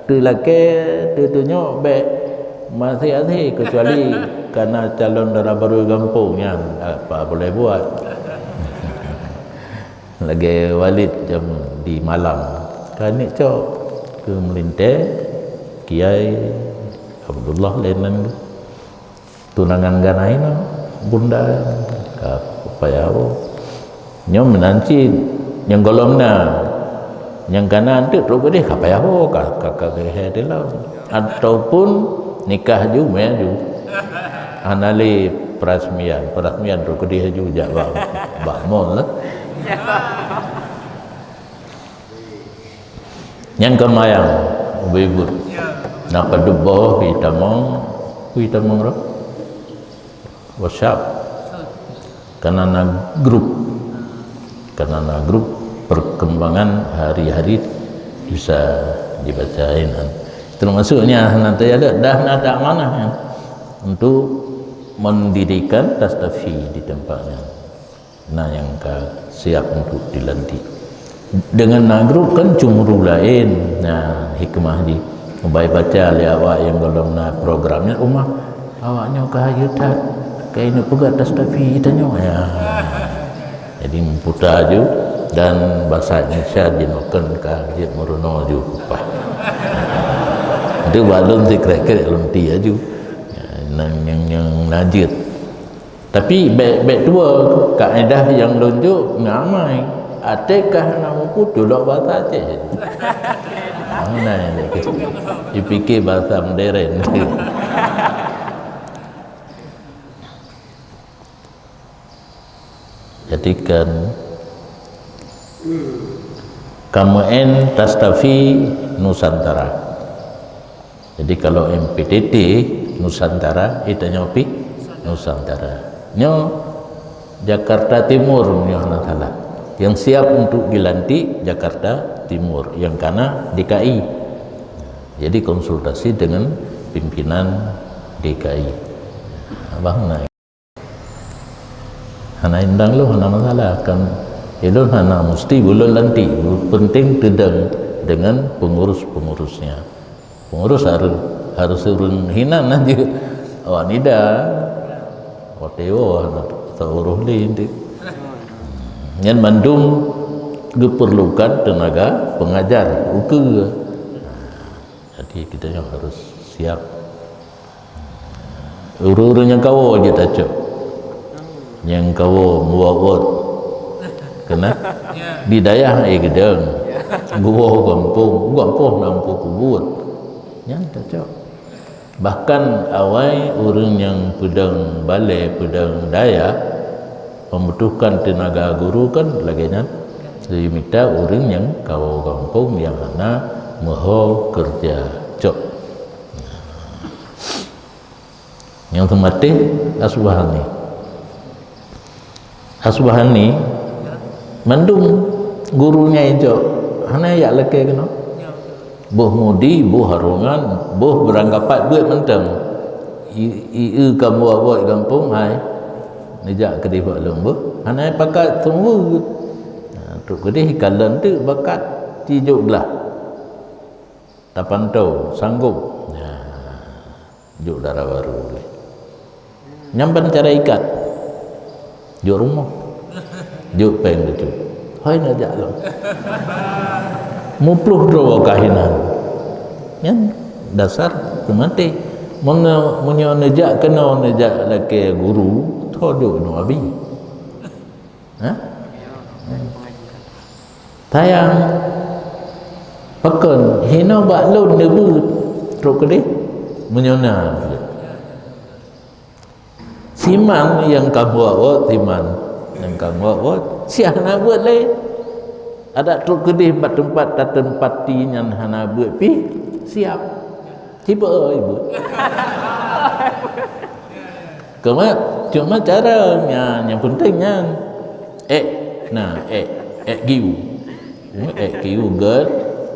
teulakée teutunyok bék maséh-aséh, kecuali kana calon dara barô gampông nyan, apa boleh buat. Lagée Walid jameun di Malang, ka neuk cok keu meulintée Kiai Abdullah lé nan geuh. Tunangan gana inoe, bunda ka payah woe. Nyoe meunan cit, nyang gohlom na. Nyang kana eunteuk trok keudeh ka payah woe, ka, ka, ka geuhée dilom. Ataupun nikah ju, mé ju. Hana lé peurasmian, peurasmian trok keudeh ju jak bak, bak mall lah. Nyang kon mayang, ubé buet. Na padub boh, hui tamong, hui tamong roh. WhatsApp. Kana na grup. Kana na grup, perkembangan hari-hari bisa dibaca inan. Termasuknya hana teujaga dah na tak manah kan. Untuk mendirikan Tastafi di tempatnya. Na nyang ka siap untuk dilantik. Dengan na grup kan cemburu laén. Nah, hikmah di bai baca lé awak nyang gohlom na program nyan umah. Awak nyoe ka hayeu that. Ka ineuk peugah Tastafi tanyoe. Ya. Jadi meuputa ju dan bahasa Indonesia jinoe kon ka jeuet meurunoe ju kupah. Itu balon sikrek-krek lom ti aju. Ya, nang nyang, nyang najeuet. Tapi bék, bék tuwoe kaedah nyang lôn jok ngon amai. Até ka hana mupu tulok basa Aceh. Mana yang dipikir basa modern. Jadi kan kamoen Tastafi Nusantara. Jadi kalau M P T T Nusantara, itu nyoe pi Nusantara. Nyoe Jakarta Timur nyoe hana salah. Yang siap untuk dilantik Jakarta Timur, yang kana D K I. Jadi konsultasi dengan pimpinan K K I. Abang na. Hana indang lôn, hana masalah. Kan ulôn hana musti ulôn lantik. Penting teudong dengan pengurus-pengurusnya. Pengurus harus, harus ureuëng hinan aja. Awak nida. Watée woe hana teuurus lé inti. Nyan mandum geuperlukan tenaga pengajar ukeue. Jadi kita yang harus siap. Ureuëng-ureuëng nyang kawoe jeuet tacok. Nyang kawoe muwot-wot. Kena di dayah, eh, geudong. Guwoe gampông, gampông na muphom peubuet. Nyan tacok. Bahkan awai ureuëng nyang peudong balée, peudong dayah, membutuhkan tenaga guru kan lagée nyan. Jadi mita ureuëng nyang kawoe gampông nyang hana meuho keureuja. Cok. Nyang teumatéh Asbahani. Asbahani mandum guru nyang ijok hana jak lakée keunoe. Boh Mudi, boh Harongan, boh Beurangkapat beuet mantong. I, i, i kamoe buet gampông hai. Neujak keudeh bak lôn boh. Hana pakat sungguh. Nah, trok keudeh kalon teuk bakat tijok glah. Tapantau, sanggob. Nah. Jok dara barô lé. Nyan ban cara ikat. Jok rumoh. Jok péng bacut. Hai neujak lom. Muploh droe ka hinan. Nyan dasar teumatéh. Meunyoe, meunyoe neujak keunoe neujak lakée guru, tho jok nyoe abi. Ha? Sayang. Pakon hinoe bak lôn neubeuet trok keudeh meunyoe na. Siman nyang ka buet-buet, siman nyang ka buet-buet, siah na beuet lé. Adak trok keudeh bak teumpat tateumpati nyan hana beuet pih siap. Tiba ibu. Cuma, cuma cara nya yang penting nyan. Eh, nah, eh, eh giu. Eh giu gét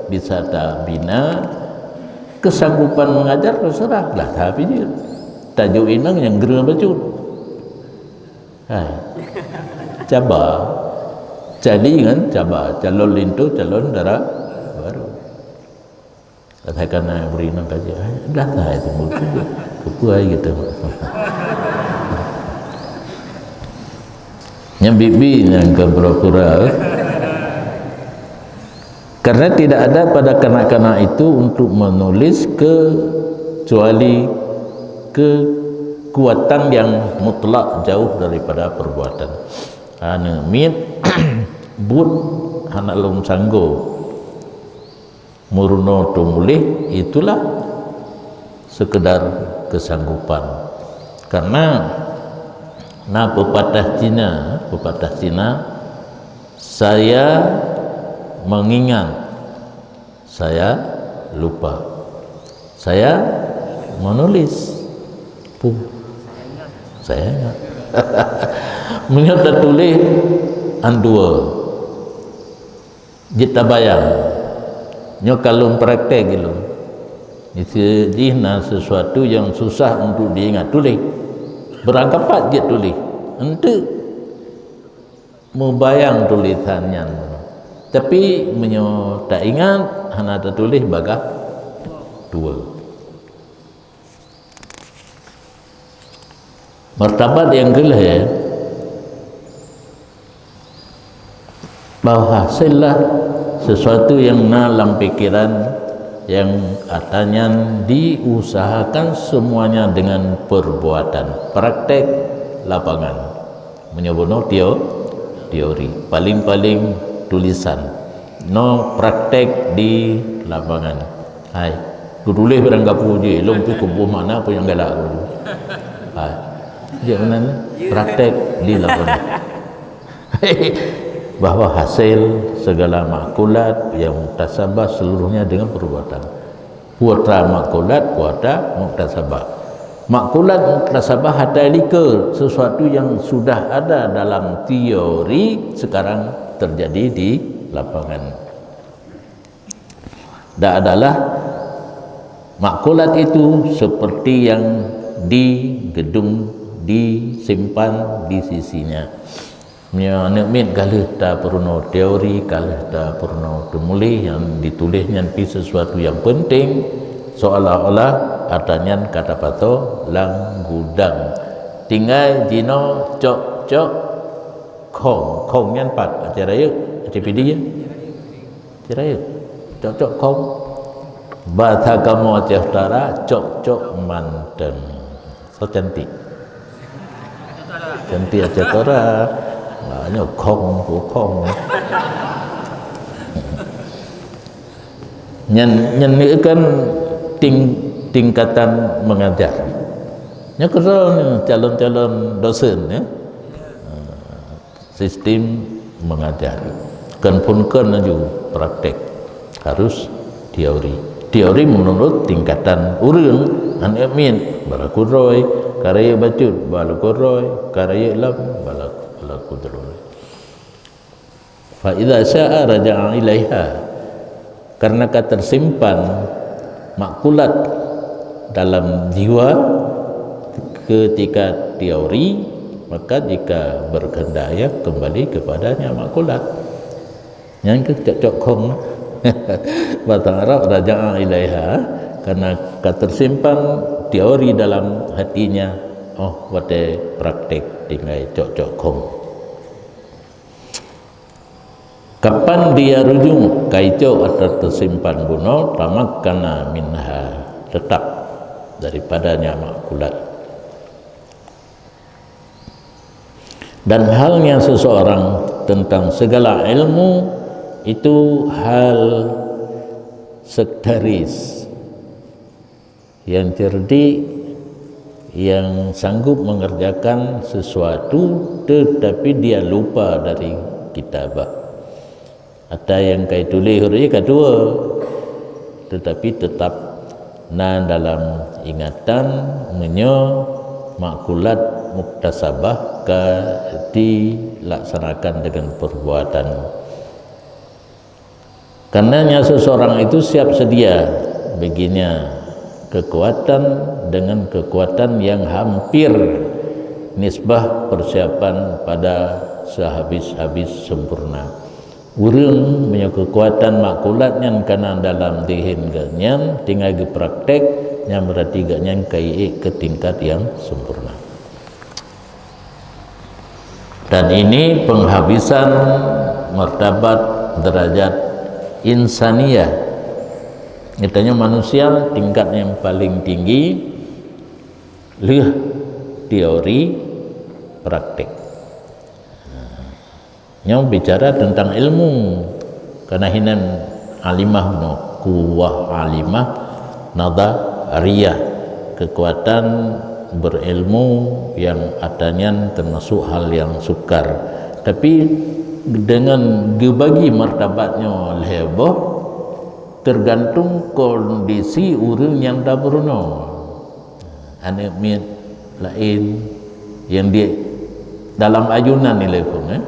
bisa tabina kesanggupan mengajar terserah lah tapi dia. Tajuk inang yang gera bacut. Hai. Caba. Cali ngan caba, calon linto, calon dara baru. Katakan na beri nang kaji, ai dah lah itu mungkin. Kepuai gitu. Nyang bibi nyang ke pura-pura. Karena tidak ada pada kanak-kanak itu untuk menulis kecuali kekuatan yang mutlak jauh daripada perbuatan. Aneuk miet buet hana lom sanggob. Meurunoe teumuléh itulah sekedar kesanggupan. Karena na pepatah Cina, pepatah Cina, "Saya mengingat, saya lupa. Saya menulis, pu, saya ingat." Meunyoe tatuléh, andua. Jeuet tabayang. Nyoe ka lôn praktek ilôn. Miseue jih na sesuatu nyang susah untuk diingat, tuléh. Beurangkapat jeuet tuléh. Enteuk mubayang tulisan nyan. Tapi meunyoe taingat, hana tatuléh bagaih tuwoe. Martabat nyang keulhèe, bahwa hasillah sesuatu nyang na lam pikiran nyang ata nyan diusahakan semuanya dengan perbuatan, praktek lapangan. Meunyoe bunoe teo-, teori, paling-paling tulisan. No praktek di lapangan. Hai, kutuléh barang gapu jih, lôn pih kuboh makna peue nyang galak. Hai. Jeuet meunan, praktek di lapangan. Bahwa hasil segala makulat yang muktasabah seluruhnya dengan perbuatan. Kuota makulat, kuota muktasabah. Makulat muktasabah hatai likeue, sesuatu yang sudah ada dalam teori, sekarang terjadi di lapangan. Dan adalah makulat itu seperti yang di gedung, disimpan di sisinya. Meunyoe aneuk miet ka lheueh tapeurunoe teori, ka lheueh tapeurunoe teumuléh, nyang dituléh nyan pih sesuatu nyang peunteng, seolah-olah atra nyan ka tapasoe lam gudang. Tinggai jinoe cok-cok khong. Khong nyan pat, Aceh Rayeuk, Aceh Pidie? Aceh Rayeuk. Cok-cok khong. Bahasa kamoe Aceh Utara, cok-cok mantong. So cantik. Cantik Aceh Utara. Nah, nyoe khong, khong. Nyan, nyan ni kan ting-, tingkatan mengajar. Nyoe keudroe ni calon-calon dosen, ya. Sistem mengajar. Kon phon kon laju praktek. Harus teori. Teori menurut tingkatan ureueng, aneuk miet, balaku droe, ka rayeuk bacut, balaku droe, ka rayeuk lom, balaku, balaku droe. Fa idza syaa raja'a ilaiha. Karena ka tersimpan makulat dalam jiwa ketika teori, maka jika berkehendak ia kembali kepadanya makulat. Nyan keuh cok-cok khong. Bahasa Arab raja'a ilaiha, karena ka tersimpan teori dalam hatinya, oh, watèe praktek tinggai cok-cok khong. Kapan dia rujuk, ka icok atau tersimpan bunoe, tamakkana minha, tetap daripadanya makulat. Dan halnya seseorang tentang segala ilmu itu hal sektaris. Yang cerdik, yang sanggup mengerjakan sesuatu, tetapi dia lupa dari kitabah. Ata nyang ka ituléh ureueng ka tuwo, tetapi tetap na dalam ingatan meunyoe makulat muktasabah ka dilaksanakan dengan perbuatan. Karenanya seseorang itu siap sedia baginya kekuatan dengan kekuatan yang hampir nisbah persiapan pada sehabis-habis sempurna. Ureueng meunyoe kekuatan makulat nyan kana dalam dihen geuhnyan tinggai geupraktek, nyan berarti geuhnyan ka iék keu tingkat nyang sempurna. Dan ini penghabisan martabat derajat insaniyah. Geutanyoe manusia tingkat nyang paling tinggi, lheueh teori, praktek. Nyoe bicara tentang ilmu. Karena hinan alimah bunoe, kuwah alimah, nadhariyah, kekuatan berilmu yang atanyan termasuk hal yang sukar. Tapi dengan geubagi martabat nyoe lhée boh, tergantung kondisi ureuëng nyang tabeurunoe. Aneuk miet laén, nyang di dalam ayunan nilai phon, eh.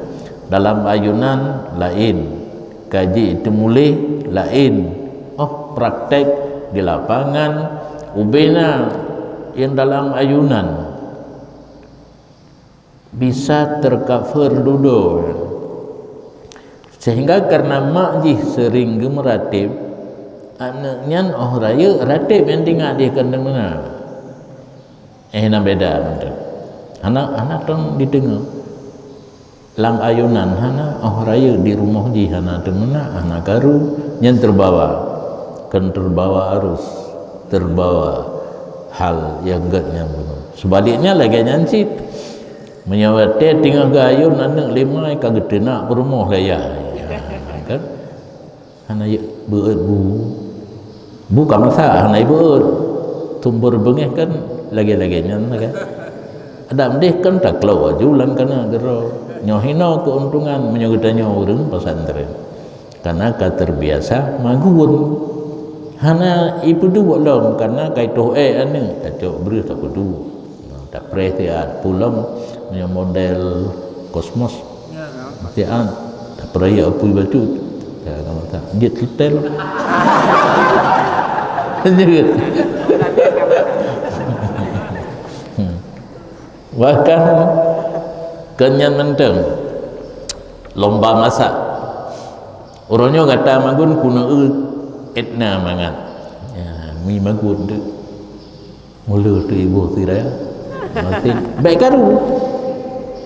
Dalam ayunan laén, ka jiteumuléh laén. Oh, praktek di lapangan, ubena nyang dalam ayunan bisa tercover dudoe. Sehingga karena mak jih sering geumeuratéb, aneuk nyan óh rayeuk ratéb nyang tingat jih keu aneuk meunan. Eh, na beda mantong. Hana, hana tong diteungoh. Lam ayunan hana, óh rayeuk di rumoh jih hana teumeunak, hana karu, nyan terbawa. Kon terbawa arus, terbawa hal nyang gét nyan bunoe. Sebaliknya lagée nyan cit. Meunyoe watée teungoh geuayun aneuk lima ka geuteunak peurumoh lé yah. Kan? Hana jeuet beuet bu. Bu ka masak, hana jeuet beuet. Sumber beungéh kan lagée-lagée nyan lah kan. Adak meudeh kan taklo aju lam kana geuroe. Nyoe hinoe keuntungan meunyoe geutanyoe ureuëng pesantren. Karena ka terbiasa magun. Hana ipeuduek lom karena ka itoh ék aneuk, tacok breueh tapeuduek. Tapreh siat pulang meunyoe model kosmos. Ya, ya. Siat tapreh ya apui bacut. Ya, ka mata. Jeuet setel. Jeuet. Bahkan keu nyan mantong lomba masak. Uroe nyoe gata magun keuneuk eu, étna mangat. Ya, mi magun tu. Mula tu ibu sira. Masih baik karu.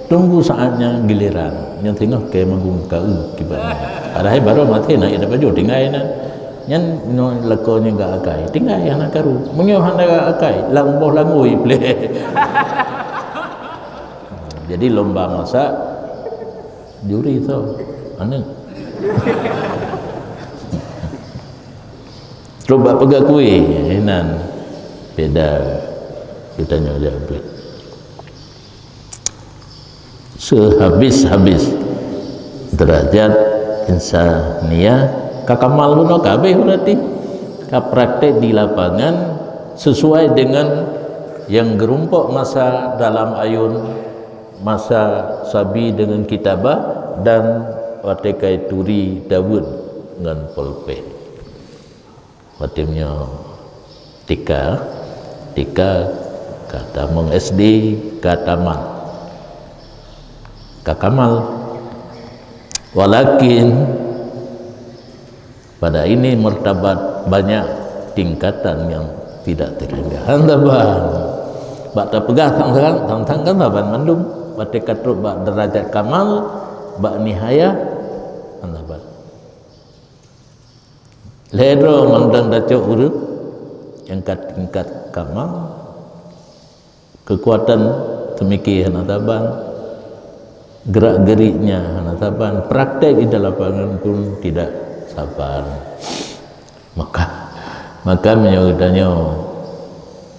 Tunggu saatnya giliran. Nyan singoh ke magun ka eu kiban. Padahai baru masih naik dapat jauh tinggai nan. Nyan nyoe lakoe nyoe gak akai. Tinggai hana karu. Meunyoe hana gak akai, lam boh langui pleh. Jadi lomba masak juri tu. Aneuk. Trok bak peugah kueh, inan beda geutanyoe jak beuet. Sehabis-habis derajat insaniah ka kamal bunoe ka habéh berarti. Ka praktek di lapangan sesuai dengan yang gerumpok masa dalam ayun, masa sabi dengan kitabah dan watée kai turi daweuet ngon polpeh. Watée nyoe tika, tika ka tamong S D, ka tamat, ka kamal. Walakin pada ini martabat banyak tingkatan yang tidak terhingga. Hana ban. Bak tapeugah sang-sang, sang-sang kan ban mandum. Watée ka trok bak derajat kamal, bak nihayah, hana ban. Lhée droe mantong tacok ureuëng nyang ka tingkat kamal, keukuatan teumiki hana saban, gerak-geriknya hana saban, praktek di lapangan pun tidak saban. Maka, maka meunyoe geutanyoe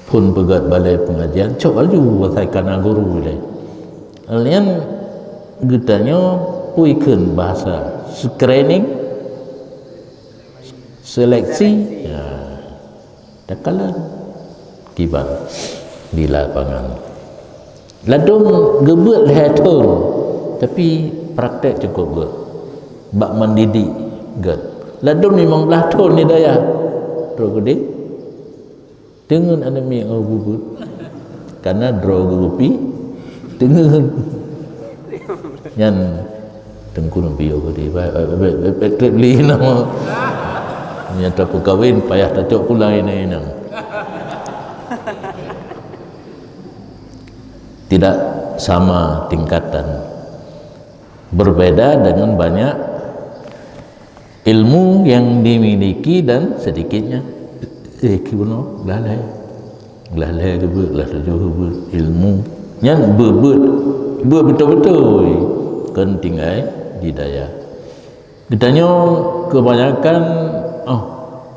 phon peugét balée pengajian, cok laju asai kana guru lé. Lian geutanyoe pui kheun bahasa screening, seleksi, ya, takalon kiban di lapangan. Ladom geubeuet lhée thon, tapi praktek cukup gét. Bak mendidik gét. Ladom limong blaih thon di dayah. Trok geude. Teungeut aneuk miet ngon bubut. Kana droe geurupi. Teungeut. Nyan Teungku Nabi Yahudi, baik, baik, baik, baik, baik, trép li nama. Nyata peukawen, payah tacok pulang inong-inong. Tidak sama tingkatan. Berbeda dengan banyak ilmu yang dimiliki dan sedikitnya. Eh, ki bunoe, lalai. Lalai ke buet, lah tujuh ke buet ilmu. Nyan buet-buet, buet beutôi-beutôi. Kon tinggai di dayah. Geutanyoe kebanyakan, oh,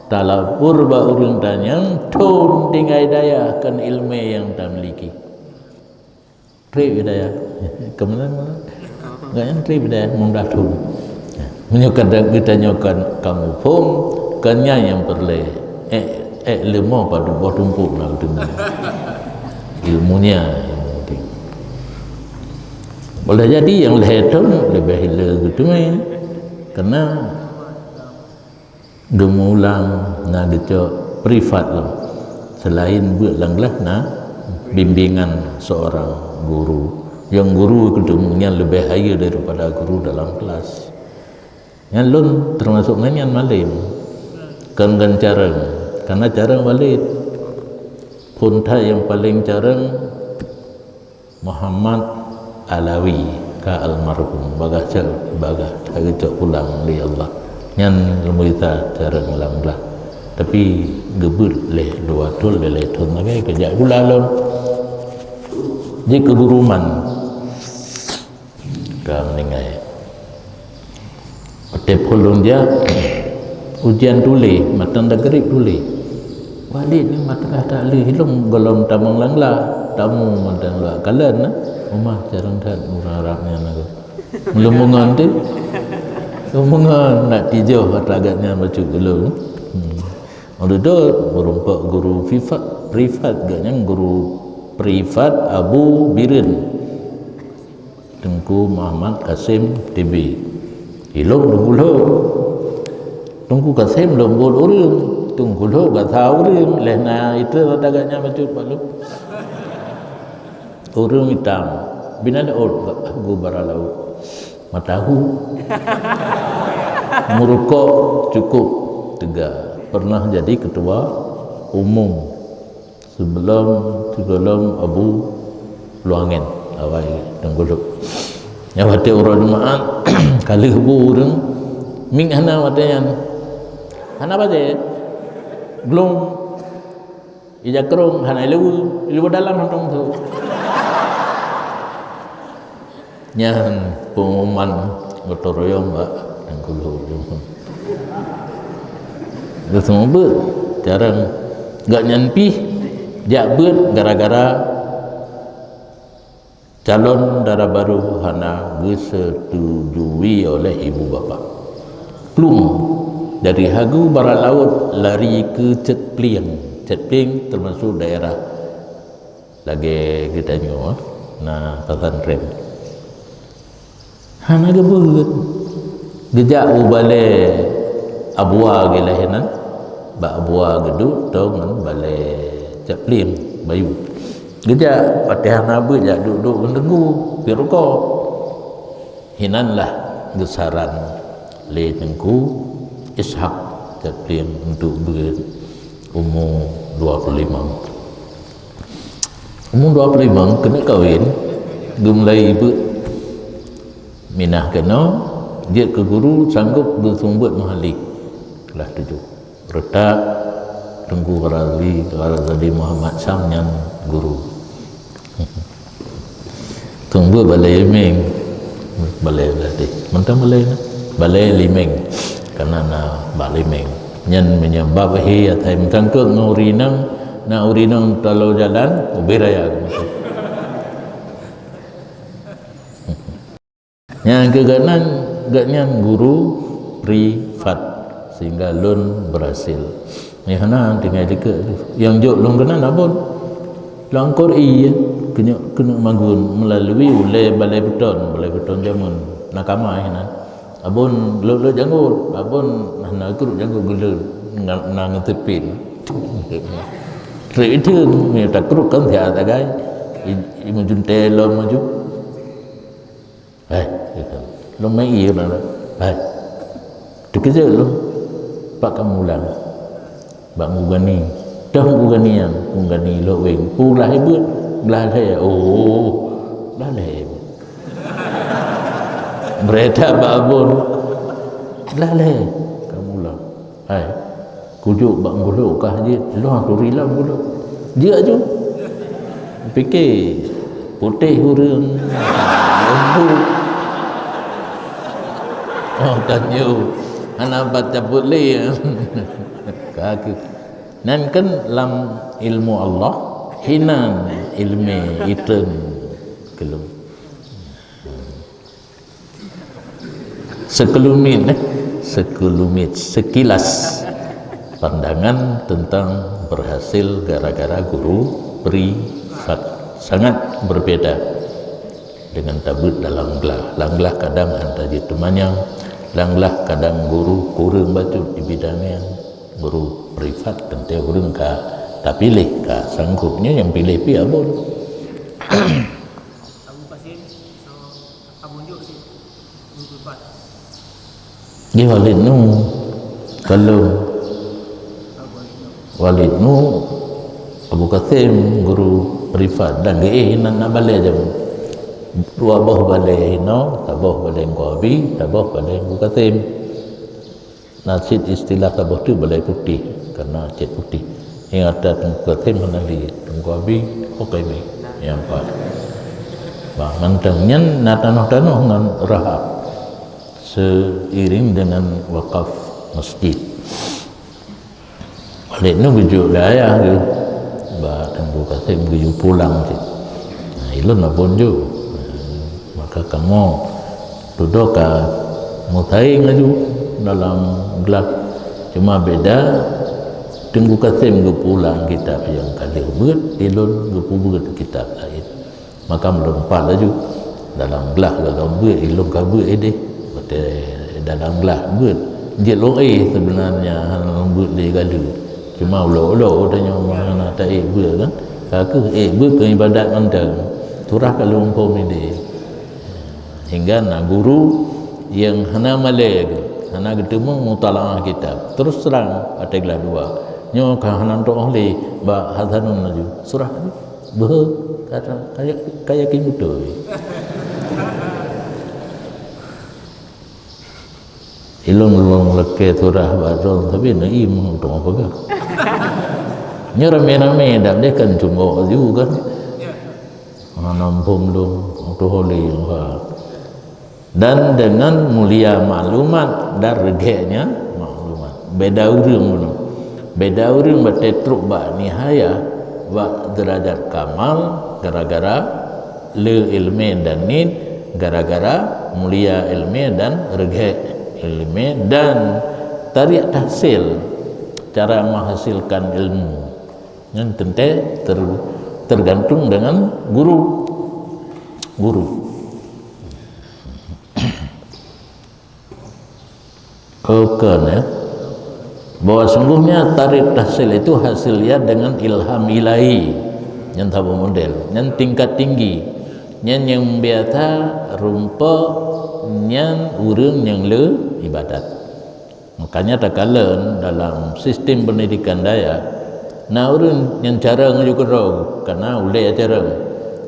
talapor bak ureuëng tanyong, thon tinggai dayah kon ilmu yang tamiliki. Trép hidayah. Kemudian, enggak yang trép hidayah, limong blaih thon. Meunyoe kadang geutanyoe kan kamoe phon, kan nyan nyang peureulée. Eh, eh, leumo padub boh tumpok na geutanyoe. Ilmunya yang penting. Boleh jadi yang lhée thon leubeh le geuteumé. Karena geumulang na geucok privat lom. Selain beuet lam kelas na bimbingan seorang guru. Yang guru keudeueng nyan leubeh hayeue daripada guru dalam kelas. Nyan lôn termasuk ngon nyan malem. Kon ngon carong. Karena carong malem. Phon that yang paling carong Muhammad Alawi ka almarhum, bagah cok, bagah tageucok pulang lé Allah. Nyan leumeuita carong lam blah. Tapi geubeuet lé dua thon, lé lhée thon lagée geujak gula lom. Jikeuguruman ka meuninggai. Watée phon lôn jak, ujian tuléh, matan tagrib tuléh. Walid ni matan ka tak lé, ilong golom tamong langla, tamu mantong luwa kalon na. Uma carong that ureuëng Arab nyan aku. Lôn meungon tu. Lôn meungon nak tijoh atra geuh nyan bacut ulôn. Hmm. Waktu tu meurumpok guru privat, privat geuh nyan guru privat Abu Bireuen. Teungku Muhammad Kasim T B. Ilong Teungku Lhok. Teungku Kasim lom buet ureuëng. Teungku Lhok gata ureuëng. Leh na itu tagak nyan bacut bak lôn. Ureuëng itam, bina laôt gubara laôt. Matahu. Meurukok cukup teuga. Pernah jadi ketua umum sebelum, sebelum Abu Luangen awai Teungku Lhok. Nyang watée uroe Jumaat ka lheueh bu ureuëng, mik hana watée nyan. Hana patéh. Glong. Ija krong hana ileue, ileue dalam hantong tu. Nyan pengumuman gotong royong bak Teungku Lhok. Geuseumeubeuet carang gak nyan pih jak beuet gara-gara calon dara baru hana geusetujui oleh ibu bapak. Plueng dari Hagu Barat Laut lari ke Cetplieng. Cetplieng termasuk daerah lagée geutanyoe na pesantren. Hana geubeuet. Geujak u balée Abua geulah nan. Bak Abua geuduek toe ngon balée Cetplieng bayu. Geujak patéh hana beuet jak duek-duek ngon Teungku, pih rukok. Hinan lah geusaran lé Teungku Ishak Cetplieng untuk beuet umu dua puluh lima. Umu dua puluh lima keuneuk kawén, geumulai beuet minah keunoe, jeuet keu guru sanggob geuseumeubeuet meuhali. Kelas tujoh. Reutak Teungku Razali, Razali Muhammad Syam nyan guru. Teungku balée Limeng, balée Beulatih. Mantong balée na, balée Limeng. Karena na bak Limeng. Nyan meunyoe bab hi asai meusangkot ngon ureuëng inong, na ureuëng inong talo jalan, ubé raya. Nyang keu gobnyan, gobnyan guru privat, sehingga lôn berhasil. Nyang hana tinggai dikeue tu. Nyang jok lôn keunan Abon. Lam Qur'an, keuneuk, keuneuk magun melalui ulée balée beuton, balée beuton jameun. Na kama hinan. Abon lôn, lôn janggut, Abon hana kruk janggut geuleuen, na, na ngeuteupeue. Trek itu, mie takruk kan siat sagai. I, i mujun telom maju. Hai, kata. Lôn mai ié na. Hai. Teukeujot lôn. Pak kamu ulang. Bak Gugani. Dah Gugani nyan, Gugani lhok weng. Pulah ié beuet. Belah lhèe. Oh. Belah lhèe. Berita bak Abon. Belah lhèe. Kamu ulang. Hai. Kujok bak gulok kah jeuet, lôn turi lam gulok. Jeuet aju. Pike, putéh ureueng, leumbut. Oh, tanyoe. Hana bat cabut lé. Ka keu. Nan kan lam ilmu Allah, hinan ilmu itreun keulung. Sekelumit, eh, sekelumit, sekilas pandangan tentang berhasil gara-gara guru privat. Sangat berbeda dengan tabeuet dalam glah. Lam glah kadang hana jeuet teumanyong, lam glah kadang guru kureueng bacut di bidang nyan. Guru privat teuntèe ureueng ka tapiléh, ka sangkop nyoe nyang piléh pih Abon. Abu Qasim, so, Abu Njuk sih, Abu Qasim. Di Walid Nu, kalau Walid Nu, Abu Qasim, guru privat, dan geuéh nan na balèe jam. Dua boh balèe hino, saboh balèe Teungku Abi, saboh balèe Abu Qasim. Na cit istilah saboh teuk balèe putéh, karena cit putéh. Nyang ata Teungku Qasim hana lé, Teungku Abi, oke meh. Nyang pat. Bah, mantong nyan na tanoh-tanoh ngon rahab. Seiring dengan wakaf masjid. Walid Nu geujok lé ayah geuh. Bah, Teungku Qasim geuyue pulang cit. Nah, ilôn Abon ju. Maka kamoe dudoe ka meusaing laju dalam glah. Cuma beda, Teungku Qasim geupulang kitab nyang ka lheueh beuet, ilôn geupeubeuet kitab laén. Maka meulumpat laju dalam glah, dalam beuet, ilôn ka beuet idéh. Watèe dalam glah beuet, jeuet lôn éh seubeunarnya hana lôn beuet lé galeue. Cuma ulo-ulo tanyoe hana taék beuet kan. Ka keuh ék beuet keu ibadat mantong. Surah ka lheueh muphom idéh. Hingga na guru nyang hana malée, hana geuteumeung mutalaah kitab. Terus terang, até glah dua. Nyoe ka hana teu'oh lé bak Hasanun laju. Surah tadi, beuhe, kata, kaya, kaya yakin beutôi. Ilong-ilong lakée surah bak droe, tapi na imeum teuma peugah. Nyoe ramé-ramé, dak deh kan cunggok ju kan. Hana muphom lom, tuho lé, ha. Dan dengan mulia maklumat dan reugéknya maklumat. Beda ureuëng bunoe. Beda ureuëng batée trok bak nihayah, bak derajat kamal, gara-gara le ilmé dan nit, gara-gara mulia ilmé dan reugék ilmé dan tariq tahsil, cara menghasilkan ilmu. Nyan teuntée ter-, tergantung dengan guru. Guru. Bukan, ya. Bahwa sungguhnya tariq tahsil itu hasil ia dengan ilham ilahi. Nyan saboh model. Nyan tingkat tinggi. Nyan nyang biasa rumpok nyan ureuëng nyang le ibadat. Makanya takalon dalam sistem pendidikan dayah, na ureuëng nyang carông laju keudroe, karena ulée carông.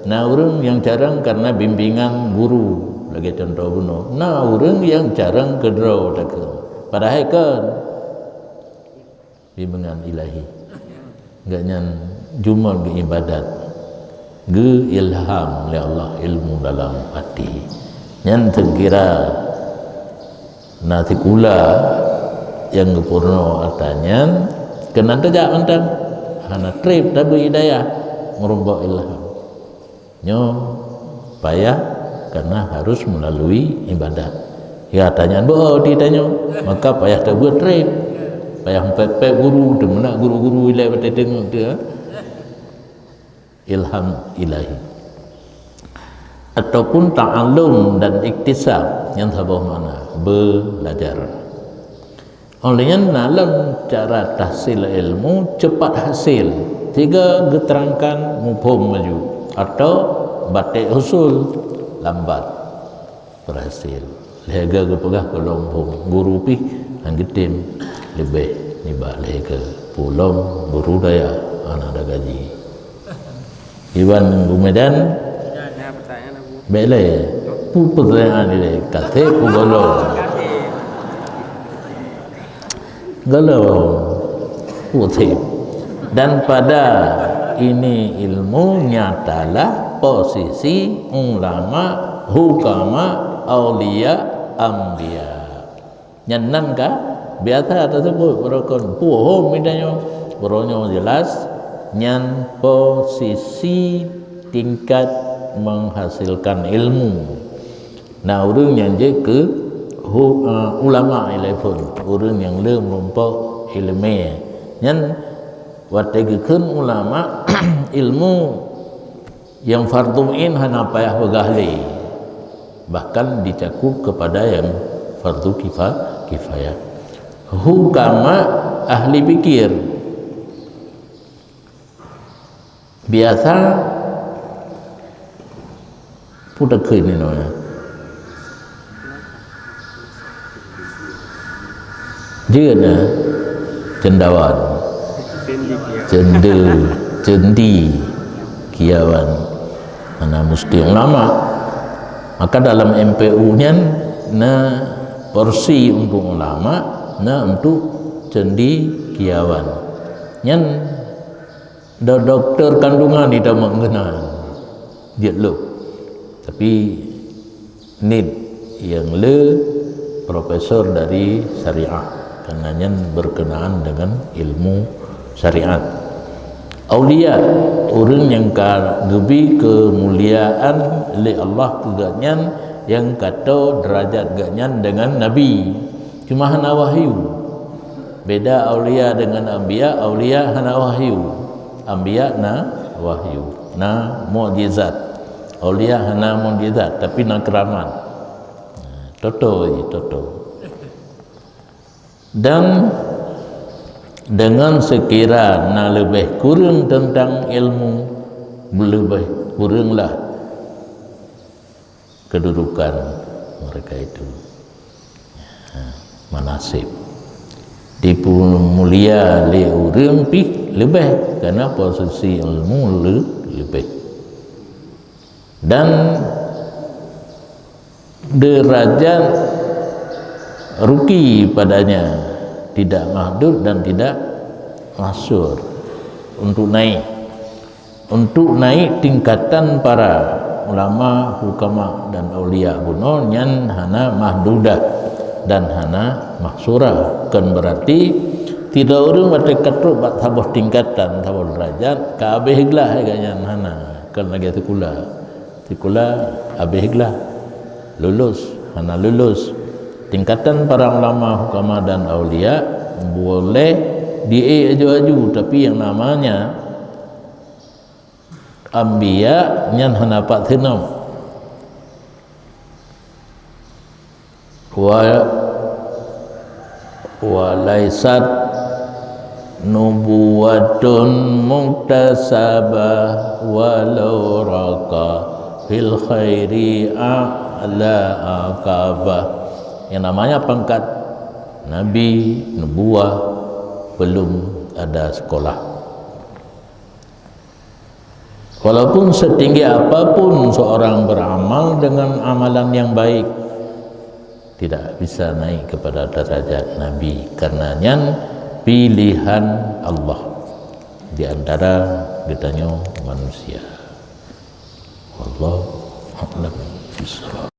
Na ureuëng nyang carông karena bimbingan guru, lagée contoh bunoe. Na ureuëng nyang carông keudroe takheun. Padahai kon bimbingan ilahi. Gobnyan jumôt geuibadat, geu-ilham lé Allah ilmu dalam até. Nyan seukira na sikula nyang geupeurunoe atra nyan, keunan teujak mantong, hana treb tabri hidayah meurumpok ilham. Nyoe payah karena harus melalui ibadat. Ya, tanyan beuo di tanyoe, maka payah tabuet treb. Payah meupeue-peue guru, teumeunak guru-guru ilée batée teungoh tu, ha? Ilham ilahi. Ataupun ta'allum dan iktisab, nyan saboh makna, belajar. Óh lheueh nyan na lom cara tahsil ilmu cepat hasil, siga geuterangkan muphom laju, atau baték usul lambat berhasil. Lheueh geupeugah keu lom phom, guru pih han geutem leubeh nibak lheueh geu. Pulom guru dayah hana ada gaji. Iban geumedan bèk lé. Peue peutanyaan ilée? Kaseb peugolom. Golom. Peue seb? Dan pada ini ilmu nyatalah posisi ulama, hukama, aulia, anbiya. Nyan nan ka biasa teusebut, beurokon puhom mitanyoe, beurokon jelas nyan posisi tingkat menghasilkan ilmu. Na ureuëng nyang jeuet keu hu-, eh, ulama ilée phon, ureuëng nyang le meurumpok iéleumé. Nyan watée geukheun ulama, ilmu nyang fardhu ain hana payah peugah lé, bahkan dicakup kepada nyang fardhu kifa-, kifayah. Hukama, ahli pikir, biasa peue takheun inoe. Jeuet na cendawan, cende, cendi, kiawan, hana musti ulama. Maka dalam M P U nyan na porsi untuk ulama, na untuk cendi, kiawan. Nyan do-, doktor kandungan itamong keunan jeuet lom. Tapi nit nyang le profesor dari syariah, karena nyan berkenaan dengan ilmu syariat. Aulia, ureuëng nyang ka geubi keumuliaan lé Allah keu gobnyan, nyang ka toe derajat gobnyan dengan nabi. Cuma hana wahyu. Beda aulia dengan anbiya, aulia hana wahyu. Anbiya na wahyu, na mukjizat. Aulia hana mukjizat, tapi na keuramat. Toto, toto. Dan dengan sekira na leubeh kureueng teuntang ilmu, leubeh kureueng lah kedudukan mereka itu. Ha, manasib. Dipeumulia lé ureuëng pih leubeh karena posisi ilmu le-, leubeh. Dan derajat ruqi padanya tidak mahdud dan tidak mahsur untuk naik. Untuk naik tingkatan para ulama, hukama dan aulia bunoe nyan hana mahdudah dan hana mahsura. Kon berarti sidroe ureuëng watée ka trok bak saboh tingkatan, saboh derajat, ka habéh glah geuh nyan, hana. Kon lagée sikula. Sikula habéh glah. Lulus, hana lulus. Tingkatan para ulama, hukama dan aulia boleh dié aju-aju, tapi yang namanya anbiya nyan hana pat sinoe. Wa, wa laisat nubuwatun muktasabah walau raqa fil khairi a'la aqabah. Yang namanya pangkat nabi, nubuwah, belum ada sekolah. Walaupun setinggi apapun seorang beramal dengan amalan yang baik, tidak bisa naik kepada derajat Nabi, karena nyan pilihan Allah di antara geutanyoe manusia. Wallahu a'lam bishawab.